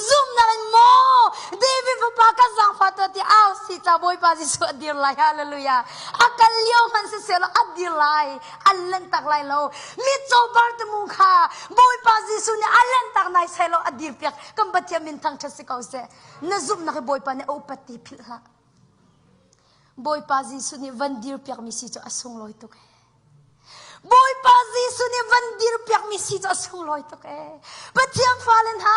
zumhnak in maw David fapa ka zaangfah tuah ti au si ca Bawipa Jesuh a dir lai hallelujah a kal lio hmanh siseh law a dir lai an lanhtak lai lo mitcaw Bartimu kha Bawipa Jesuh nih a lanhtak nai sai lo a dirpiak kan Pathian min thangṭhat si ko seh na zumhnak hi Bawipa nih a upat ti philh hlah Bawipa Jesuh nih van dirpiakmi si cu a sunglawi tuk ee Bawipa Jesuh nih van dirpiakmi si cu a sunglawi tuk ee Pathian fale hna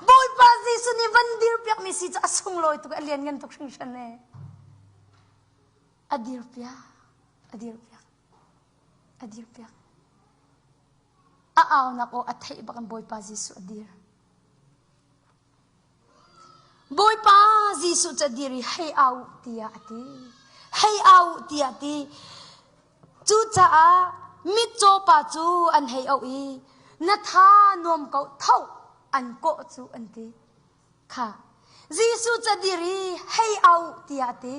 Bawipa Jesuh nih van dirpiakmi si cu a sunglawi tuk a lianngan tuk hringhran ee a dirpiak a dirpiak a dirpiak a aunak aw a theih bak in Bawipa Jesuh a dir. Bawipa Jesuh cu a dir i hei au tiah a ti. Hei au tiah a ti. Cucaah mitcaw pa cu an hei auh i na tha nuam ko tho an kawh cu an ti. Kha Jesuh cu a dir i hei au tiah a ti.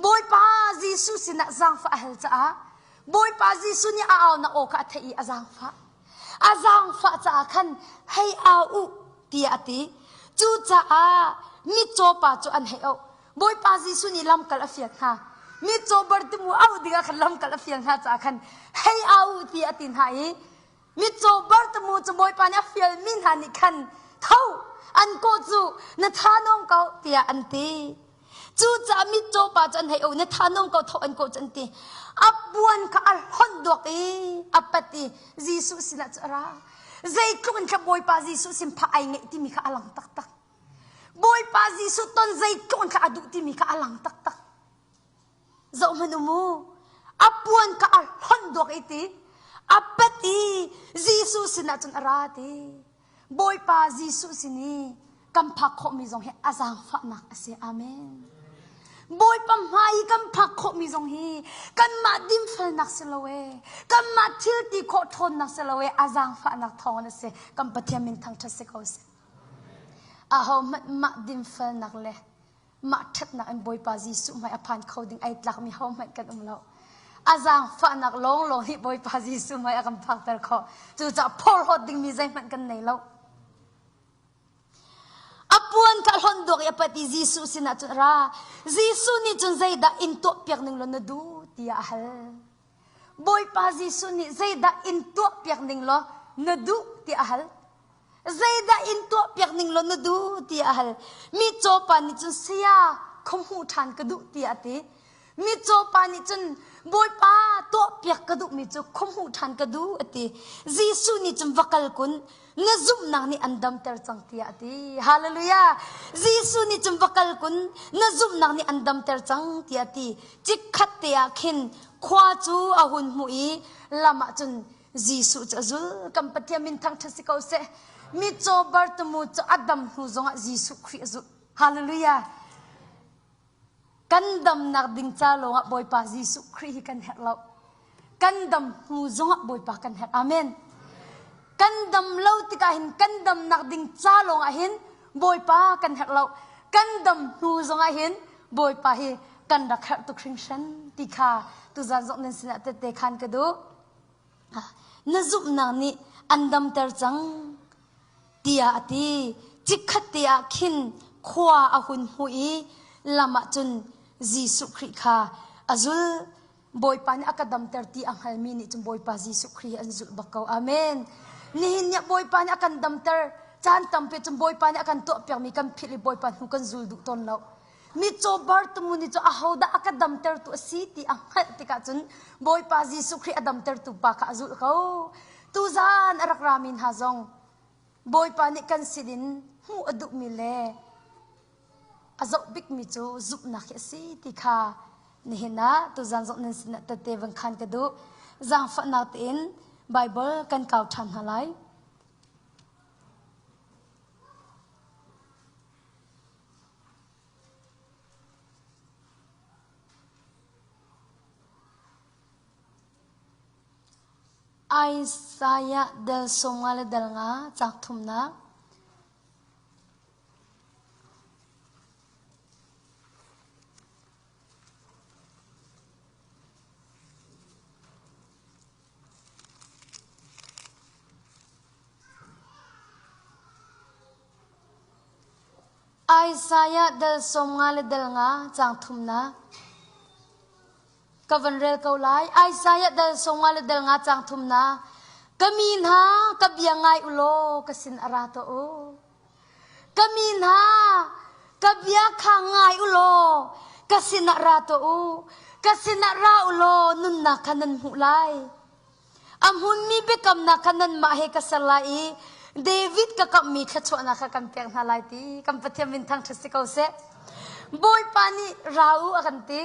Bawipa Jesuh sinah zaangfah a hal caah Bawipa Jesuh nih a aunak aw kha a theih i a zaangfah. A zaangfah caah khan hei au u tiah a ti. Cucaah mitcaw pa cu an hei auh. Bawipa Jesuh nih lamkal a fial hna. Mitcaw Bartimu auh dingah khan lamkal a fial hna caah khan hei au u tiah a ti hna i mitcaw Bartimu cu Bawipa nih a fialmi hna nih khan tho an kawh cu na tha nawng ko tiah an ti. Cucaah mitcaw pa cu an hei auh na tha nawng ko tho an kawh cu an ti. A puan kha a hlonh duak i a pat i Jesuh sinah cu a ra. Zeitluk in kha Bawipa Jesuh sin phah ai ngeih timi kha a lang taktak. Bawipa Jesuh ton zeitluk in kha a duh timi kha a lang taktak. Zoh hmanh u mu. A puan kha a hlonh duak i ti. A pet i Jesuh sinah cun a ra ti. Bawipa Jesuh sin i kan phak khawhmi zong hi a zaangfahnak a si. Amen. Bawipa hmai i kan phak khawhmi zong hi kanmah dinfelnak si lo ee, kanmah thil ti khawh ṭhawnnak si lo ee, a zaangfahnak thawngin a si. Kan Pathian min thangṭhat si ko seh. Ahohmanh mah dinfelnak le mah ṭhatnak in Bawipa Jesuh hmai a phan kho ding ai tlakmi hohmanh kan um lo. A zaangfahnak lawnglawng nih Bawipa Jesuh hmai a kan phakter khawh. Cucaah phorhlawt dingmi zeihmanh kan nei lo. A puan kha hlonh duak i a pat i Jesuh sinah cun a ra. Jesuh nih cun zeidah in tuahpiak ning law na duh tiah a hal. Bawipa Jesuh nih zeidah in tuahpiak ning law na duh tiah a hal. Zeidah in tuahpiak ning law na duh tiah a hal. Mitcaw pa nih cun saya khuahmuh ṭhan ka duh tiah a ti. Mitcaw pa nih cun Bawipa tuahpiak ka duhmi cu khuahmuh ṭhan ka duh a ti. Jesuh nih cun va kal kun na zumhnak nih an damter cang tiah a ti. Hallelujah! Jesuh nih cun va kal kun na zumhnak nih an damter cang tiah a ti. Chikkhat te ah khin khua cu a hun hmuh i lam ah cun Jesuh cu a zul. Kan Pathian min thangṭhat si ko seh. Mitcaw Bartimu cu a dam hnu zongah Jesuh Khrih a zulh. Hallelujah! Kan damnak ding ca lawngah Bawipa Jesuh Khrih hi kan herh lo. Kan dam hnu zongah Bawipa kan herh. Amen. Kan dam lo tikah hin kan damnak ding ca lawngah hin Bawipa kan herh lo. Kan dam hnu zongah hin Bawipa hi kan rak herh tuk hringhran ti kha tuzan zong nan sinah tette khan ka duh. Na zumhnak nih an damter cang tiah a ti. Chikkhat te ah khin khua a hun hmuh i lam ah cun Jesuh Khrih kha a zul. Bawipa nih a ka damter ti a hngalmi nih cun Bawipa Jesuh Khrih an zulh bak ko. Amen. Nihin ni ah Bawipa nih a kan damter. Caan tampi cun Bawipa nih a kan tuahpiakmi kan philh i Bawipa hnu kan zul duh tawn lo. Mitcaw Bartimu nih cu ahodah a ka damtertu a si ti a hngalh tikah cun Bawipa Jesuh Khrih a damtertu pa kha a zulh ko. Tuzaan a rak rami hna zong Bawipa nih kan sinin hmuh a duhmi le a zoh bikmi cu zumhnak hi a si ti kha nihin ah tuzaan zong nan sinah tette van khan ka duh. Zaangfahnak tein Bible kan kau ṭhan hna lai. Isaiah dal 50 le dal nga caang thumnak. Isaiah dal 50 le dal nga caang thumnak. Ka van rel ko lai. Isaiah dal 50 le dal nga caang thumnak. Ka mi hna, ka bia ngai u law ka sin a ra tuah u. Ka mi hna, ka bia kha ngai u law ka sinah ra tuah u. Ka sinah ra u law nunnak kha nan hmuh lai. A hmunmi biakamnak kha nanmah he ka ser lai i David ka kamhmi thluachuahnak kha kan pek hna lai ti kan Pathian min thangṭhat si ko seh. Bawipa nih ra u a kan ti.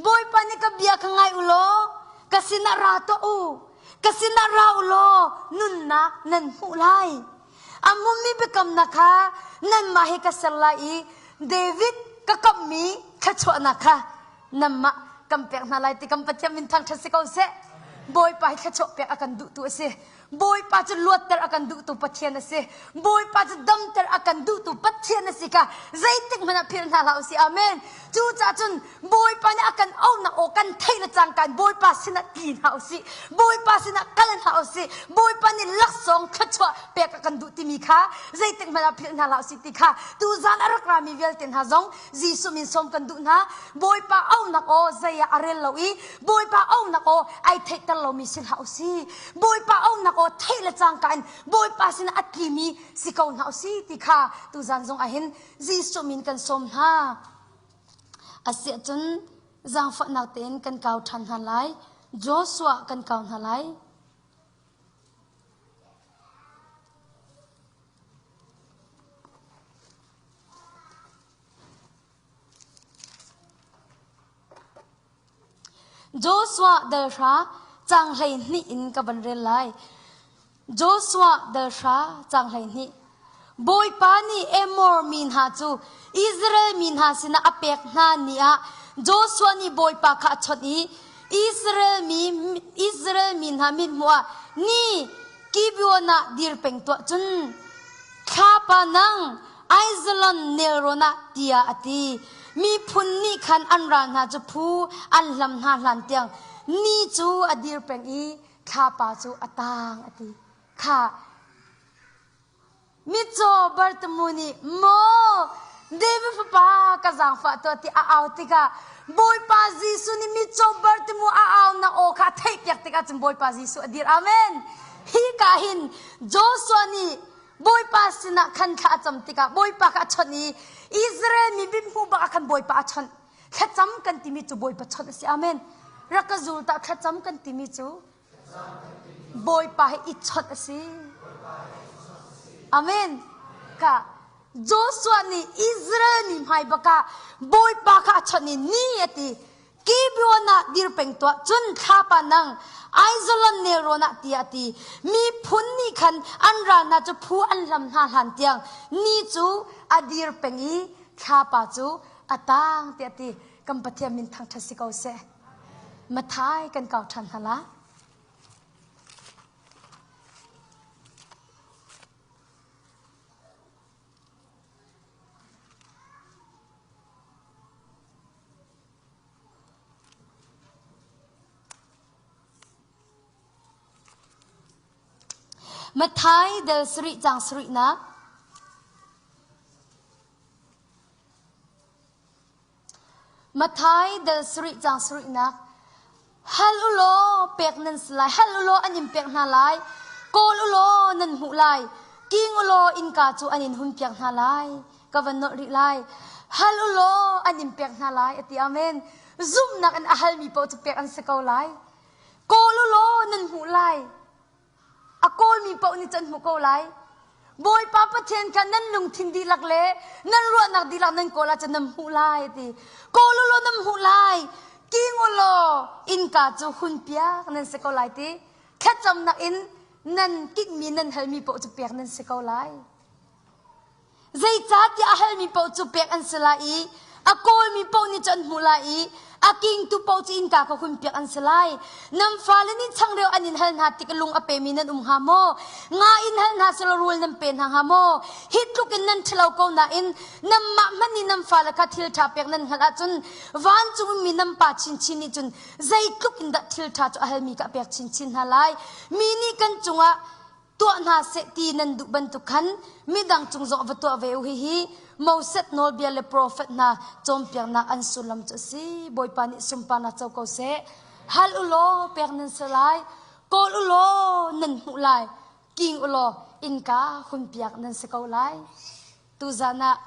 Bawipa nih ka bia kha ngai u law ka sinah ra tuah u. Ka sinah ra u law nunnak nan hmuh lai. A hmunmi biakamnak kha nanmah he ka ser lai i David ka kamhmi thluachuahnak kha nanmah kan pek hna lai ti kan Pathian min thangṭhat si ko seh. Bawipa hi thluachuah pek a kan duhtu a si. Bawipa cu luatter a kan duhtu Pathian a si. Bawipa cu damter a kan duhtu Pathian a si kha zeitik hmanh ah philh hna hlah usih. Amen. Cucaah cun Bawipa nih a kan auhnak aw kan theih le cangka in Bawipa sinah tli hna usih. Bawipa sinah kal hna usih. Bawipa nih laksawng thluachuah pek a kan duh timi kha zeitik hmanh ah philh hna hlah usih ti kha tuzan a rak rami vialte hna zong Jesuh min sawm kan duh hna. Bawipa auhnak aw zei ah a rel lo i Bawipa auhnak aw ai theihter lomi si hlah usih. Bawipa auhnak aw theih le cangka in Bawipa sinah a tlimi si ko hna usih ti kha tuzan zong ah hin Jesuh min kan sawm hna. Asiahcun zaangfahnak tein kan kau ṭhan hna lai. Joshua kan kau hna lai. Joshua dal hra caang 12 in ka van rel lai. Joshua dal hra caang 12. Bawipa nih Amor mi hna cu Israel mi hna sinah a pek hna ni ah Joshua nih Bawipa kha a chawnh i Israel mi Israel mi hna mithmuh ah ni Gibeon ah dir peng tuah cun thlapa nang Aijalon nelrawn ah tiah a ti. Miphun nih khan an ral hna cu phu an hlam hna hlan tiang ni cu a dir peng i thlapa cu a tang a ti. Kha Mitcaw Bartimu nih maw David fapa ka zaangfah tuah ti a au tikah Bawipa Jesuh nih mitcaw Bartimu a aunak aw kha a theihpiak tikah cun Bawipa Jesuh a dir. Amen. Hi ka hin Joshua nih Bawipa sinah khan thla a cam tikah Bawipa kha a chawnh i Israel mi mithmuh bak ah khan Bawipa a chawnh. Thlacam kan timi cu Bawipa chawnh a si. Amen. Rak ka zul ta thlacam kan timi cu Bawipa hi i chawnh a si. Amen. Ka Joshua nih Israel mi hmai bakah Bawipa kha a chawnh i ni a ti. Gibeon ah dir peng tuah cun thlapa nang Aijalon nelrawn ah tiah a ti. Miphun nih khan an ral hna cu phu an hlam hna hlan tiang ni cu a dir peng i thlapa cu a tang tiah a ti. Kan Pathian min thangṭhat si ko seh. Mathai kan kau ṭhan hna la. Mathai del sarih cang sarihnak. Mathai del sarih cang sarihnak Hal u law pek nan si lai, hal u law an in pek hna lai, kawl u law nan hmuh lai, king u law innka cu an in hunpiak hna lai. Ka van nolh rih lai. Hal u law an in pek hna lai, a ti. Amen. Zumhnak in a halmi paoh cu pek an si ko lai. Kawl u law nan hmuh lai. A kawlmi paoh nih cun hmu ko lai. Bawipa Pathian kha nan lungthin dihlak le nan ruahnak dihlak nan kawl ahcun nan hmuh lai a ti. Kawl u law nan hmuh lai. King u law innka cu hunpiak nan si ko lai ti. Thlacamnak in nan kinhmi nan halmi paoh cu pek nan si ko lai. Zeicahtiah a halmi paoh cu pek an si lai i a kawlmi paoh nih cun an hmuh lai i a kingtu paoh cu innka kha hunpiak an si lai. Nan fale nih changreu an in hal hna tik lung a pemi nan um hnga maw? Nga in hal hna selaw rul nan pe hna hnga maw? Hi tluk in nan ṭhalo ko nain nanmah hmanh nih nan fale kha thil ṭha pek nan hngalh ahcun vancung ummi nan Pa chinchin nih cun zeitluk in dah thil ṭha cu a halmi kha a pek chinchin hna lai. Mi nih kan cungah tuah hna seh ti nan duh bantuk khan midang cung zong va tuah ve u hihi Moses nawlbia le profet hna cawnpiaknak an sullam cu a si Bawipa nih sunparnak co ko seh hal u law pek nan si lai kawl u law nan hmuh lai king u law innka hunpiak nan si ko lai Tuzan ah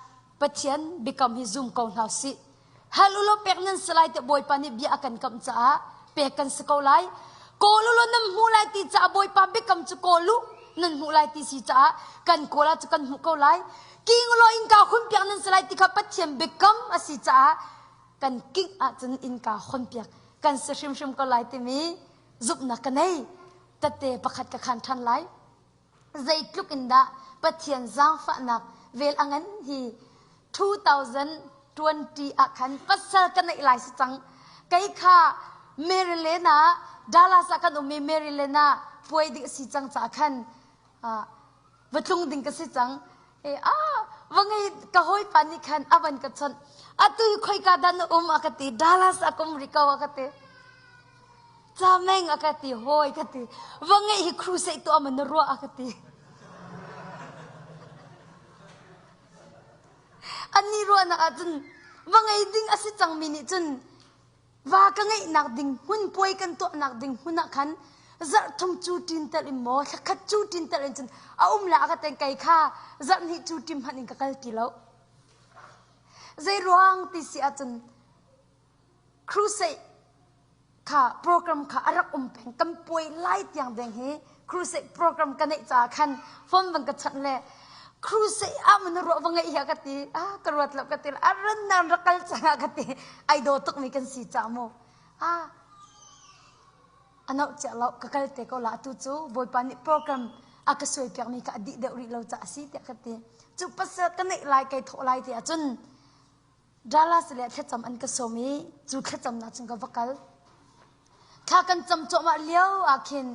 Pathian biakam hi zum ko hna usih. Hal u law pek nan si lai tiah Bawipa nih bia a kan kamh caah pek kan si ko lai. Kawl u law nan hmuh lai ti caah Bawipa biakam cu kawl u nan hmuh lai ti si caah kan kawl ah cu kan hmuh ko lai. King u law innka hunpiak nan si lai ti kha Pathian biakam a si caah kan kingh ahcun innka honpiak kan si hrimhrim ko lai timi zumhnak ka nei. Tette pakhat ka khan ṭhan lai. Zeitluk in dah Pathian zaangfahnak vel a ngan hi. 2020 ah khan pasal ka neih lai si cang. Kei kha Maryland ah Dallas ah kan um i Maryland ah puai ding a si cang caah khan va tlung ding ka si cang. E a va ngei ka hawipa nih khan a van ka chawnh. Atu hi khoika dah na um a ka ti. Dallas ah ka um rih ko a ka ti. Cameng a ka ti hawi ka ti. Va ngeih hi crusade tuah man na ruah a ka ti. Annih ruahnak ahcun va ngei ding a si cangmi nih cun va ka ngeihnak ding hmun puai kan tuahnak ding hmun ah khan zarh thum cu ṭin tel in maw thla khat cu ṭin tel in cun a um la a ka ten kei kha zarh hnih cu ṭim hmanh in ka kal ti lo. Zei ruang ti si ahcun crusade kha program kha a rak um peng kan puai lai tiang deng hi crusade program ka neih caah khan phone van ka chawnh le crusade ah mun ruah va ngeih hi ka ti ah ka ruat lo ka ti a ran nan rak kal cang ah ka ti ai daw tuk mi kan si ca mu ah ano chia lo ka kal te ko la tu cu bawipa nih program a ka suai piak mi kha a dih deuh rih lo ca a si tiah ka ti cu pasal ka neih lai kai thawh lai ti ahcun Dallas le thlacam an ka sawm i cu thlacamnak cun ka va kal. Thla kan cam cuahmah lio ah khin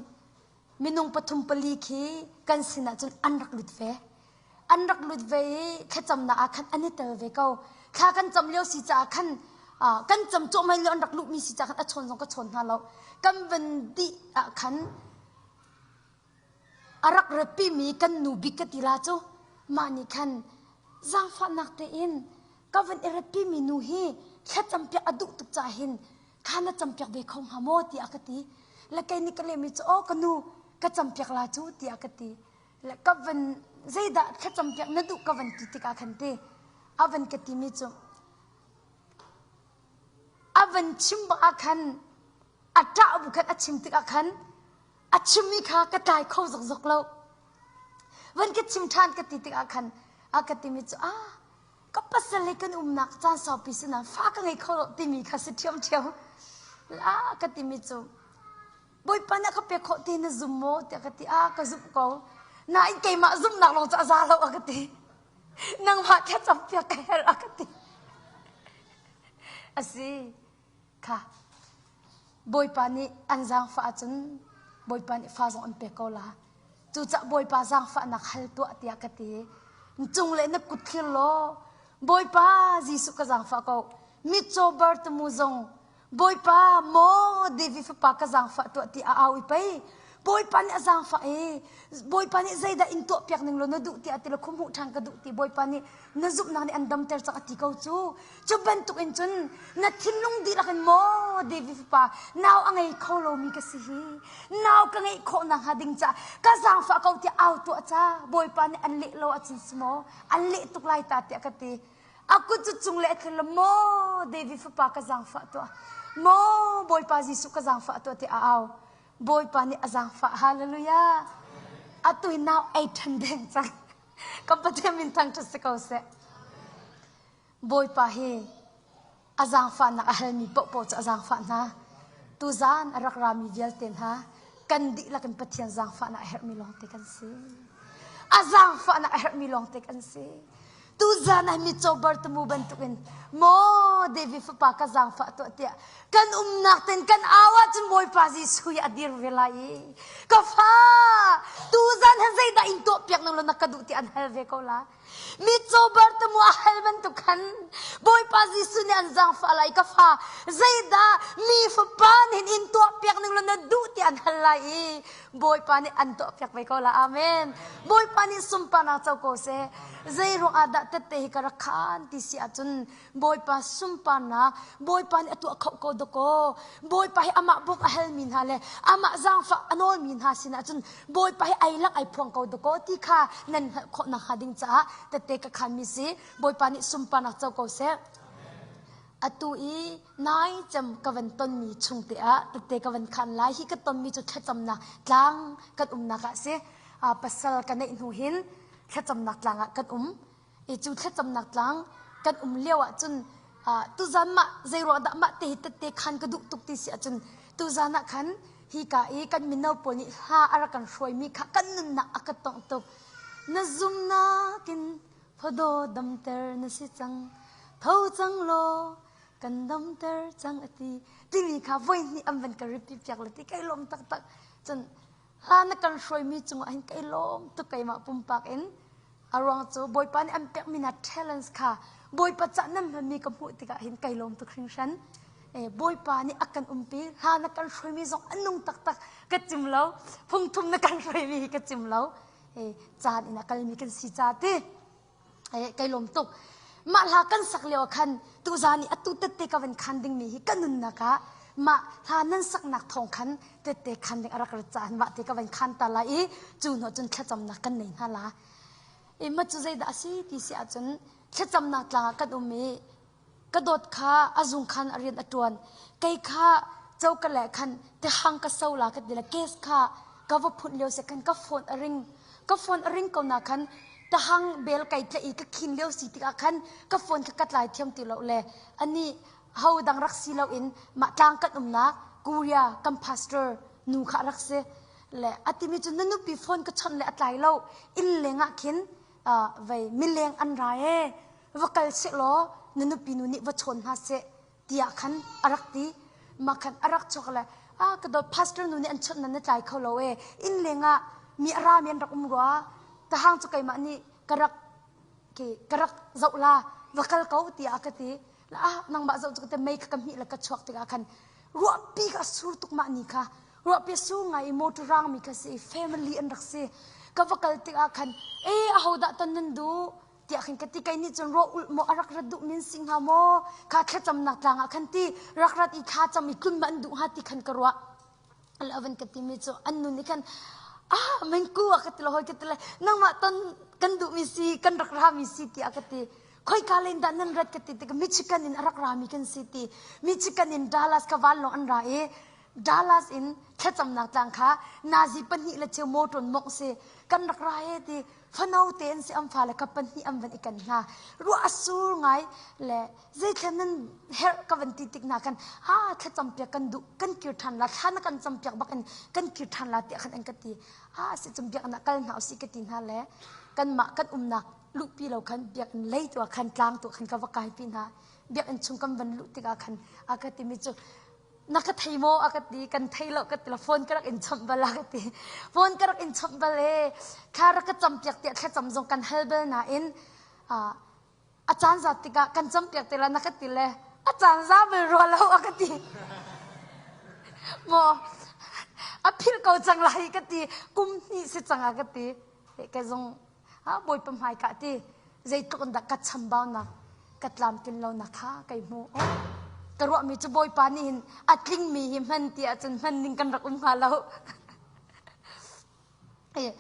minung pathum pali khi kan sinah cun an rak lut ve. An rak lut ve i thlacamnak ah khan an i tel ve ko. Thla kan cam lio si caah khan kan cam cuahmah lio an rak luhmi si caah khan a chawn zong ka chawn hna lo. Kan van dih ah khan A rak ratpimi kan nu bik ka ti la cu mah nih khan zaangfahnak tein ka van i ratpimi nu hi thlacampiak a duh tuk caah hin kha na campiak ve kho hnga maw tiah ka ti. Le kei nih ka lehmi cu aw ka nu ka campiak la cu tiah ka ti. Le ka van zeidah thlacampiak na duh ka van ti tikah khan ti a van ka timi cu a van chim bak ah khan a ṭah bu khan a chim tikah khan a chimmi kha ka tlai kho zokzok lo. Van ka chim ṭhan ka ti tikah khan a ka timi cu ah ka pasal he kan umnak caan saupi si nain fa ka ngei kho lo timi kha si ṭhiamṭhiam. La ka timi cu Bawipa nih a ka pek khawh ti na zum maw tiah ka ti ah ka zumh ko. Nain keimah zumhnak lawng cu a za lo a ka ti. Nangmah thlacam piak ka herh a ka ti. A si. Kha Bawipa nih an zaangfah ahcun Bawipa nih fa zong an pek ko la. Cucaah Bawipa zaangfahnak hal tuah tiah ka ti. Cung le na kut thlir law Bawipa Jesuh ka zaangfah ko. Mitcaw Bartimu zong Bawipa maw David fapa ka zaangfah tuah ti a au i pei Bawipa nih a zaangfah i Bawipa nih zeidah in tuahpiak ning law na duh tiah ti le khuhmuh ṭhan ka duh ti Bawipa nih na zumhnak nih an damter cang a ti ko cu Cu bantuk in cun na thinlung dihlak in maw David fapa nau a ngei kho lomi ka si hi nau ka ngeih khawh nakhnga ding caah ka zaangfah ko tiah au tuah ca Bawipa nih an leh lo ahcun si maw an leh tuk lai ta tiah ka ti a kut cu cung le a thil maw David fapa ka zaangfah tuah maw Bawipa Jesuh ka zaangfah tuah tiah a au Bawipa nih a zaangfah hallelujah atu hi nau ei ṭhan deng cang ka Pathian min thangṭhat si ko seh Bawipa hi a zaangfahnak a halmi paohpaoh cu a zaangfah hna. Tuzaan a rak rami vialte hna kan dihlak in Pathian zaangfahnak a herhmi lawngte kan si. A zaangfahnak a herhmi lawngte kan si. Tuzaan ah mitcaw Bartimu bantukin maw David fapa ka zaangfah tuah tiah kan umnak ten kan au ahcun Bawipa Jesuh hi a dir ve lai i ka fa tuzaan han zeidah in tuahpiak nang lo na ka duh ti an hal ve ko la. Mitcaw Bartimu a hal bantuk khan Bawipa Jesuh nih an zaangfah lai ka fa zeidah mi fapa nih in tuahpiak ning law na duh ti an hal lai i Bawipa nih an tuahpiak ve ko la amen Bawipa nih sunparnak co ko seh zei ruang ah dah tette hi ka rak khan ti si ahcun Bawipa sunparnak Bawipa nih a tuah kho ko dakaw Bawipa hi amah bawmh a halmi hna le amah zaangfah a nawlmi hna sinah cun Bawipa hi ai lak ai phuang ko dakaw ti kha nan hngalh khawh nakhnga ding caah tette ka khanmi si Bawipa nih sunparnak co ko seh. Atu i nai cem ka van tonmi chung te ah tette ka van khan lai hi ka tonmi cu thlacamnak tlang kan umnak ah si pasal ka neih hnu hin thlacamnak tlang ah kan um I cu thlacamnak tlang kan um lio ahcun tuzan mah zeiruah dah mah te hi tette khan ka duh tuk ti si ahcun tuzan ah khan hika i kan mino pawl nih hla a rak kan hruaimi kha kan nunnak a ka tongh tuk. Na zumnak in Thawdaw damter na si cang. Tho cang law kan damter cang a ti. Timi kha voi hnih an van ka repeat piak le ti kai lawm taktak. Cun hla na kan hruaimi cungah hin kai lawm tuk keimah pumpak in. A ruang cu Bawipa nih an pekmi hna talents kha Bawipa cah nan hmanmi ka hmuh tikah hin kai lawm tuk hringhran. E, Bawipa nih a kan umpi, hla na kan hruaimi zong a nung taktak ka cim lo. Phungthum na kan hruaimi hi ka cim lo. E, caan in a kalmi kan si ca ti. E, kai lawm tuk. Mah hla kan sak lio ah khan tuzaan i atu tette ka van khan dingmi hi ka nunnak ah mah hla nan saknak thawng khan tette khan ding a rak rat caah mah te ka van khan ta lai i cu hnu cun thlacamnak kan nei hna la. I mah cu zeidah a si ti si ahcun thlacamnak tlang ah kan um i ka dawt kha a zung khan a rian a ṭuan. Kei kha coka le khan tihang ka so la ka ti le case kha ka va phunh lio si khan ka phone a ring. Ka phone a ring ko na khan tahang bel kai tlaih i ka khin lio si tikah khan ka phone kha ka tlai thiam ti lo le ani ho dang rak si loin mah tlang kan umnak Korea kan pastor nu kha rak si le a timi cu na nupi phone ka chawnh le a tlai lo inn leng ah khin vei mileng an ra e va kal seh law na nupi nu nih va chawn hna seh tiah khan a rak ti mah khan a rak chuak le ah ka dawt pastor nu nih an chawnh nan na tlai kho lo e inn leng ah mi a ra mi an rak um rua tahang cu keimah nih ka rak ke ka rak zoh la va kal ko tiah ka ti la ah nangmah zoh cu ka te mei kha ka hmih le ka chuak tikah khan ruahpi ka sur tuk mah ni kha ruahpi sur ngai i motor rang mi kha si family an rak si ka va kal tikah khan e aho dah ton nan duh tiah khan ka ti kei nih cun ruah ulh maw a rak rat duh min si hnga maw kha thlacamnak tlang ah khan ti rak rat i thla cam i tlun ma an duh hnga ti khan ka ruah a van ka timi cu an nu nih khan ah mengku a ka ti lo hoi ka ti le nangmah ton kan duhmi si kan rak rami si tiah ka ti khoika len dah nan rat ka ti tik Michigan in a rak rami kan si ti Michigan in Dallas ka vanlawng an ra i Dallas in thlacamnak tlang kha nazi pahnih le cheu motor mongh si kan rak ra he ti fano te an si an fale kha pahnih an van i kan hna ruah a sur ngai le zeithlen nan herh ka van ti tik hna khan ha thlacam piak kan duh kan kir ṭhan la thla na kan cam piak bak in kan kir ṭhan la tiah khan an ka ti a si cum biakinn ah kal hna usih ka ti hna le kanmah kan umnak luhpi lo khan biakinn lei tu ah khan tlang tu khan ka va kai pi hna biakinn chung kan van luh tikah khan a ka timi cu na ka thei maw a ka ti kan thei lo ka ti lo phone ka rak in chawmh bal a ka ti phone ka rak in chawmh bal e thla rak ka cam piak tiah thlacam zong kan hal bal nain a caan zat tikah kan cam piak te la na ka ti le a caan za bal rua lo a ka ti maw a philh ko cang lai ka ti kum hnih si cang a ka ti ka zong Ha Bawipa hmai ka ti zeitluk in dah ka chambaunak ka tlamtlin lonak kha kai hmu. Oh, ka ruahmi cu Bawipa nih hin a tlingmi hi hman ti ahcun hman ning kan rak um hnga lo. Eh,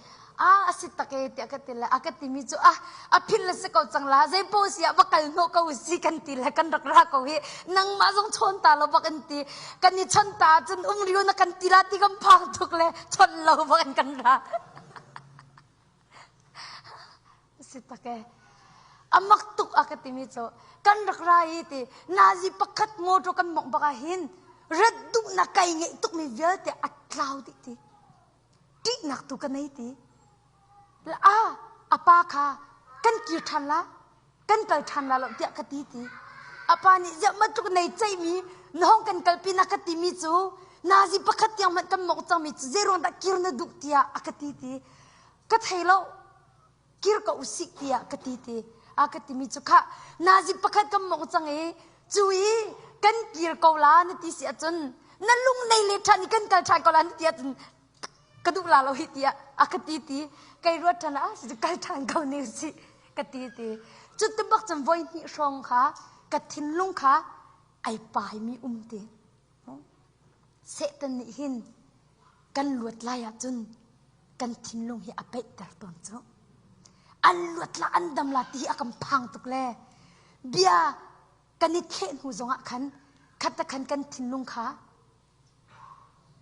a a si tak e tiah ka ti le a ka timi cu ah a philh le si ko cang la zei po si ah va kal hnawh ko si kan ti le kan rak ra ko hi nangmah zong chawn ta lo bak an ti kan i chon ta cun um riu na kan ti la ti kan phang tuk le chon lo bak an kan ra Si tak e. A mak tuk a ka timi cu kan rak ra i ti nazi pakhat motor kan mongh bak ah hin rat duhnak kai ngeih tukmi vialte a tlau dih ti. Ṭihnak tu ka nei ti. La a a pa kha kan kir ṭhan la kan kal ṭhan la lo tiah ka ti ti. A pa nih ziah matluk nei ceihmi na hong kan kalpi na ka timi cu nazi pakhat tiang hmanh kan mongh cangmi cu zeiruang dah kir na duh tiah a ka ti ti. Ka thei lo kir ko usih tiah ka ti ti. A ka timi cu khah nazi pakhat kan mongh cang i cu i kan kir ko la na ti si ahcun na lung nei le ṭhan i kan kal ṭhan ko la na ti ahcun ka duh la lo hi tiah a ka ti ti kai ruat ṭhan ah si kal ṭhan ko ne si ka ti ti cu ti bak cun voi hnih hrawng kha ka thinlung kha ai paimi um ti Satan nih hin kan luat lai ahcun kan thinlung hi a peihter tawn cu an luat la an dam la ti hi a kan phang tuk le bia kan i thleh hnu zongah khan khat te khan kan thinlung kha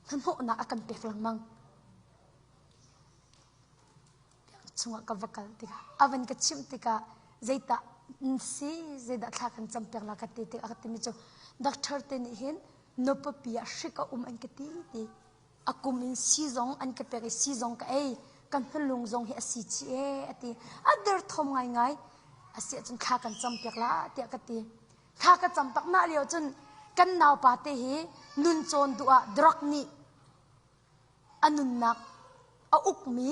hnahnawhnak a kan pek lengmang. Chungah ka va kal tikah a van ka chimh tikah zeitah si zeidah thla kan cam piak la ka ti tik a ka timi cu doctor te nih hin nupapi ah hrik a um an ka ti ti a kum in si zong an ka pek i si zong ka ei ka hnulung zong hi a si chih e a ti a derthawm ngaingai. Asiah cun thla kan cam piak la tiah ka ti. Thla ka cam tak mah lio cun kan naupa te hi nun cawn duh ah drug nih a nunnak a ukmi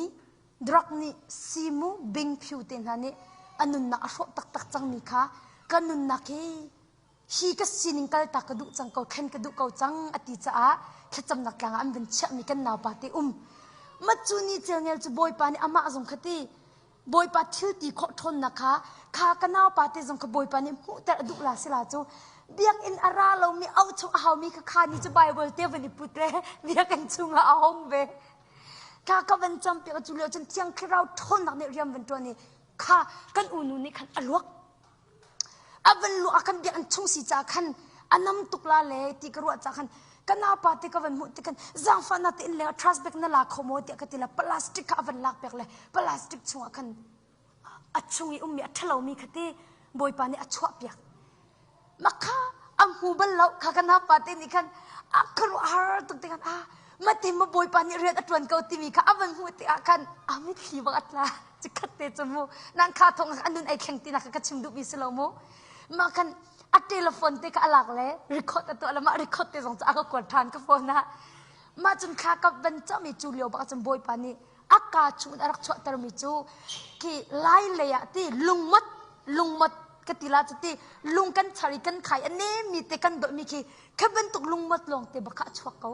drug nih simu bingphiu te hna nih a nunnak a hrawh taktak cangmi kha ka nunnak hi hi ka sining kaltak ka duh cang ko thlen ka duh ko cang a ti caah thlacamnak tlang ah an vun chiahmi kan naupa te um macu ni celngel cu bawipa nih amah zong kha ti Bawipa thil ti khawh ṭhawnnak kha kha ka naupa te zong kha Bawipa nih hmuhter a duh la si la cu biakinn a ra lomi auh chung a haumi kha kha ni cu Bible te van i put le biakinn chungah a hong ve kha ka van campiak cu lio cun Thiang Thlarau ṭhawnnak nih rian van ṭuan i kha kan unu nih khan a luak A van luah ah kan biakinn chung si caah khan a nam tuk la le ti ka ruah caah khan ka naupa te ka van hmuh ti khan zaangfahnak te in leng ah trash bag na la kho maw tiah ka ti le plastic kha a van lak piak le plastic chungah khan a chung i ummi a ṭhalomi kha ti Bawipa nih a chuah piak. Mah kha a hmu bal lo kha ka naupa te nih khan a khuaruahhar tuk ti khan ah mate ma Bawipa nih rian a ṭuan ko timi kha a van hmuh tikah khan a mitthli bak a tla. Cikhat te cu mu nan kha thong a nun ei thleng ti nak ka chim duhmi si lo mu mah khan a telephone te kha a lak le record a tuah le mah record te zong cu a ka kuat ṭhan ka phone ah mah cun thla ka van cami cu lio bak cun bawipa nih a ka chung in a rak chuahtermi cu khi lai lei ah ti lungmot lungmot ka ti la cu ti lung kan char i kan khai a nemmi te kan dawhmi khi kha bantuk lungmot lawng te bak kha a chuak ko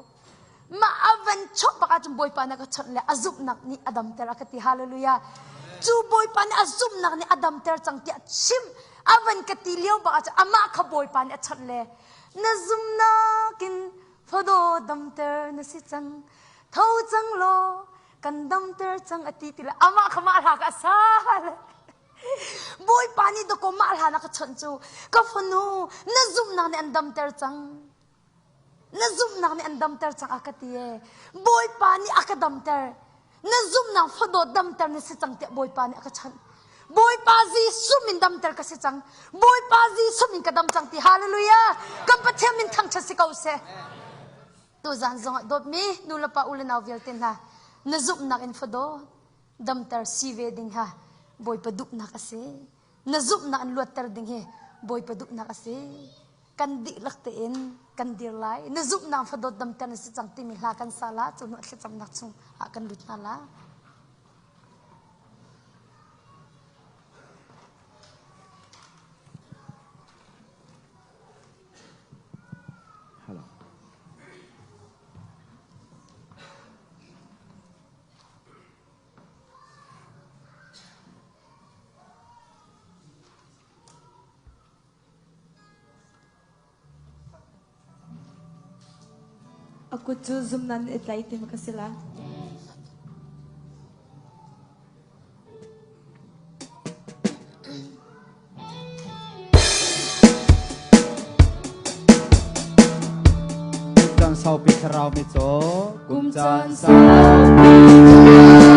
Mah a van chuah bak ahcun Bawipa nih a ka chawnh le a zumhnak nih a damter a ka ti. Hallelujah. Cu Bawipa nih a zumhnak nih a damter cang tiah chim a van ka ti lio bak ahcun amah kha Bawipa nih a chawnh le na zumhnak in fado damter na si cang. Tho cang law kan damter cang a ti ti le amah kha mah hla ka sa. Bawipa nih dakaw mah hla na ka chawnh cu ka fanu na zumhnak nih an damter cang. Na zumhnak nih an damter cang a ka ti ee. Bawipa nih a ka damter. Na zumhnak fadawt damter na si cang tiah Bawipa nih a ka chanh. Bawipa Jesuh min damter ka si cang. Bawipa Jesuh min ka dam cang ti. Hallelujah. Kan Pathian min thangṭhat si ko seh. Tuzaan zongah dawtmi nu le pa u le nau vialte hna na zumhnak in fadawt damter si ve ding ha Bawipa duhnak a si. Na zumhnak in luatter ding hi Bawipa duhnak a si. Kan dihlak tein kan dir lai. Na zumhnak fadawt damter na si cang timi hla kan sa la cu hnu thlacamnak chung ah kan lut hna la. Hello. A kut cu zumnak in i tlai ti ma ka si la? Kum caan saupi thlarau mi caw Kum caan saupi.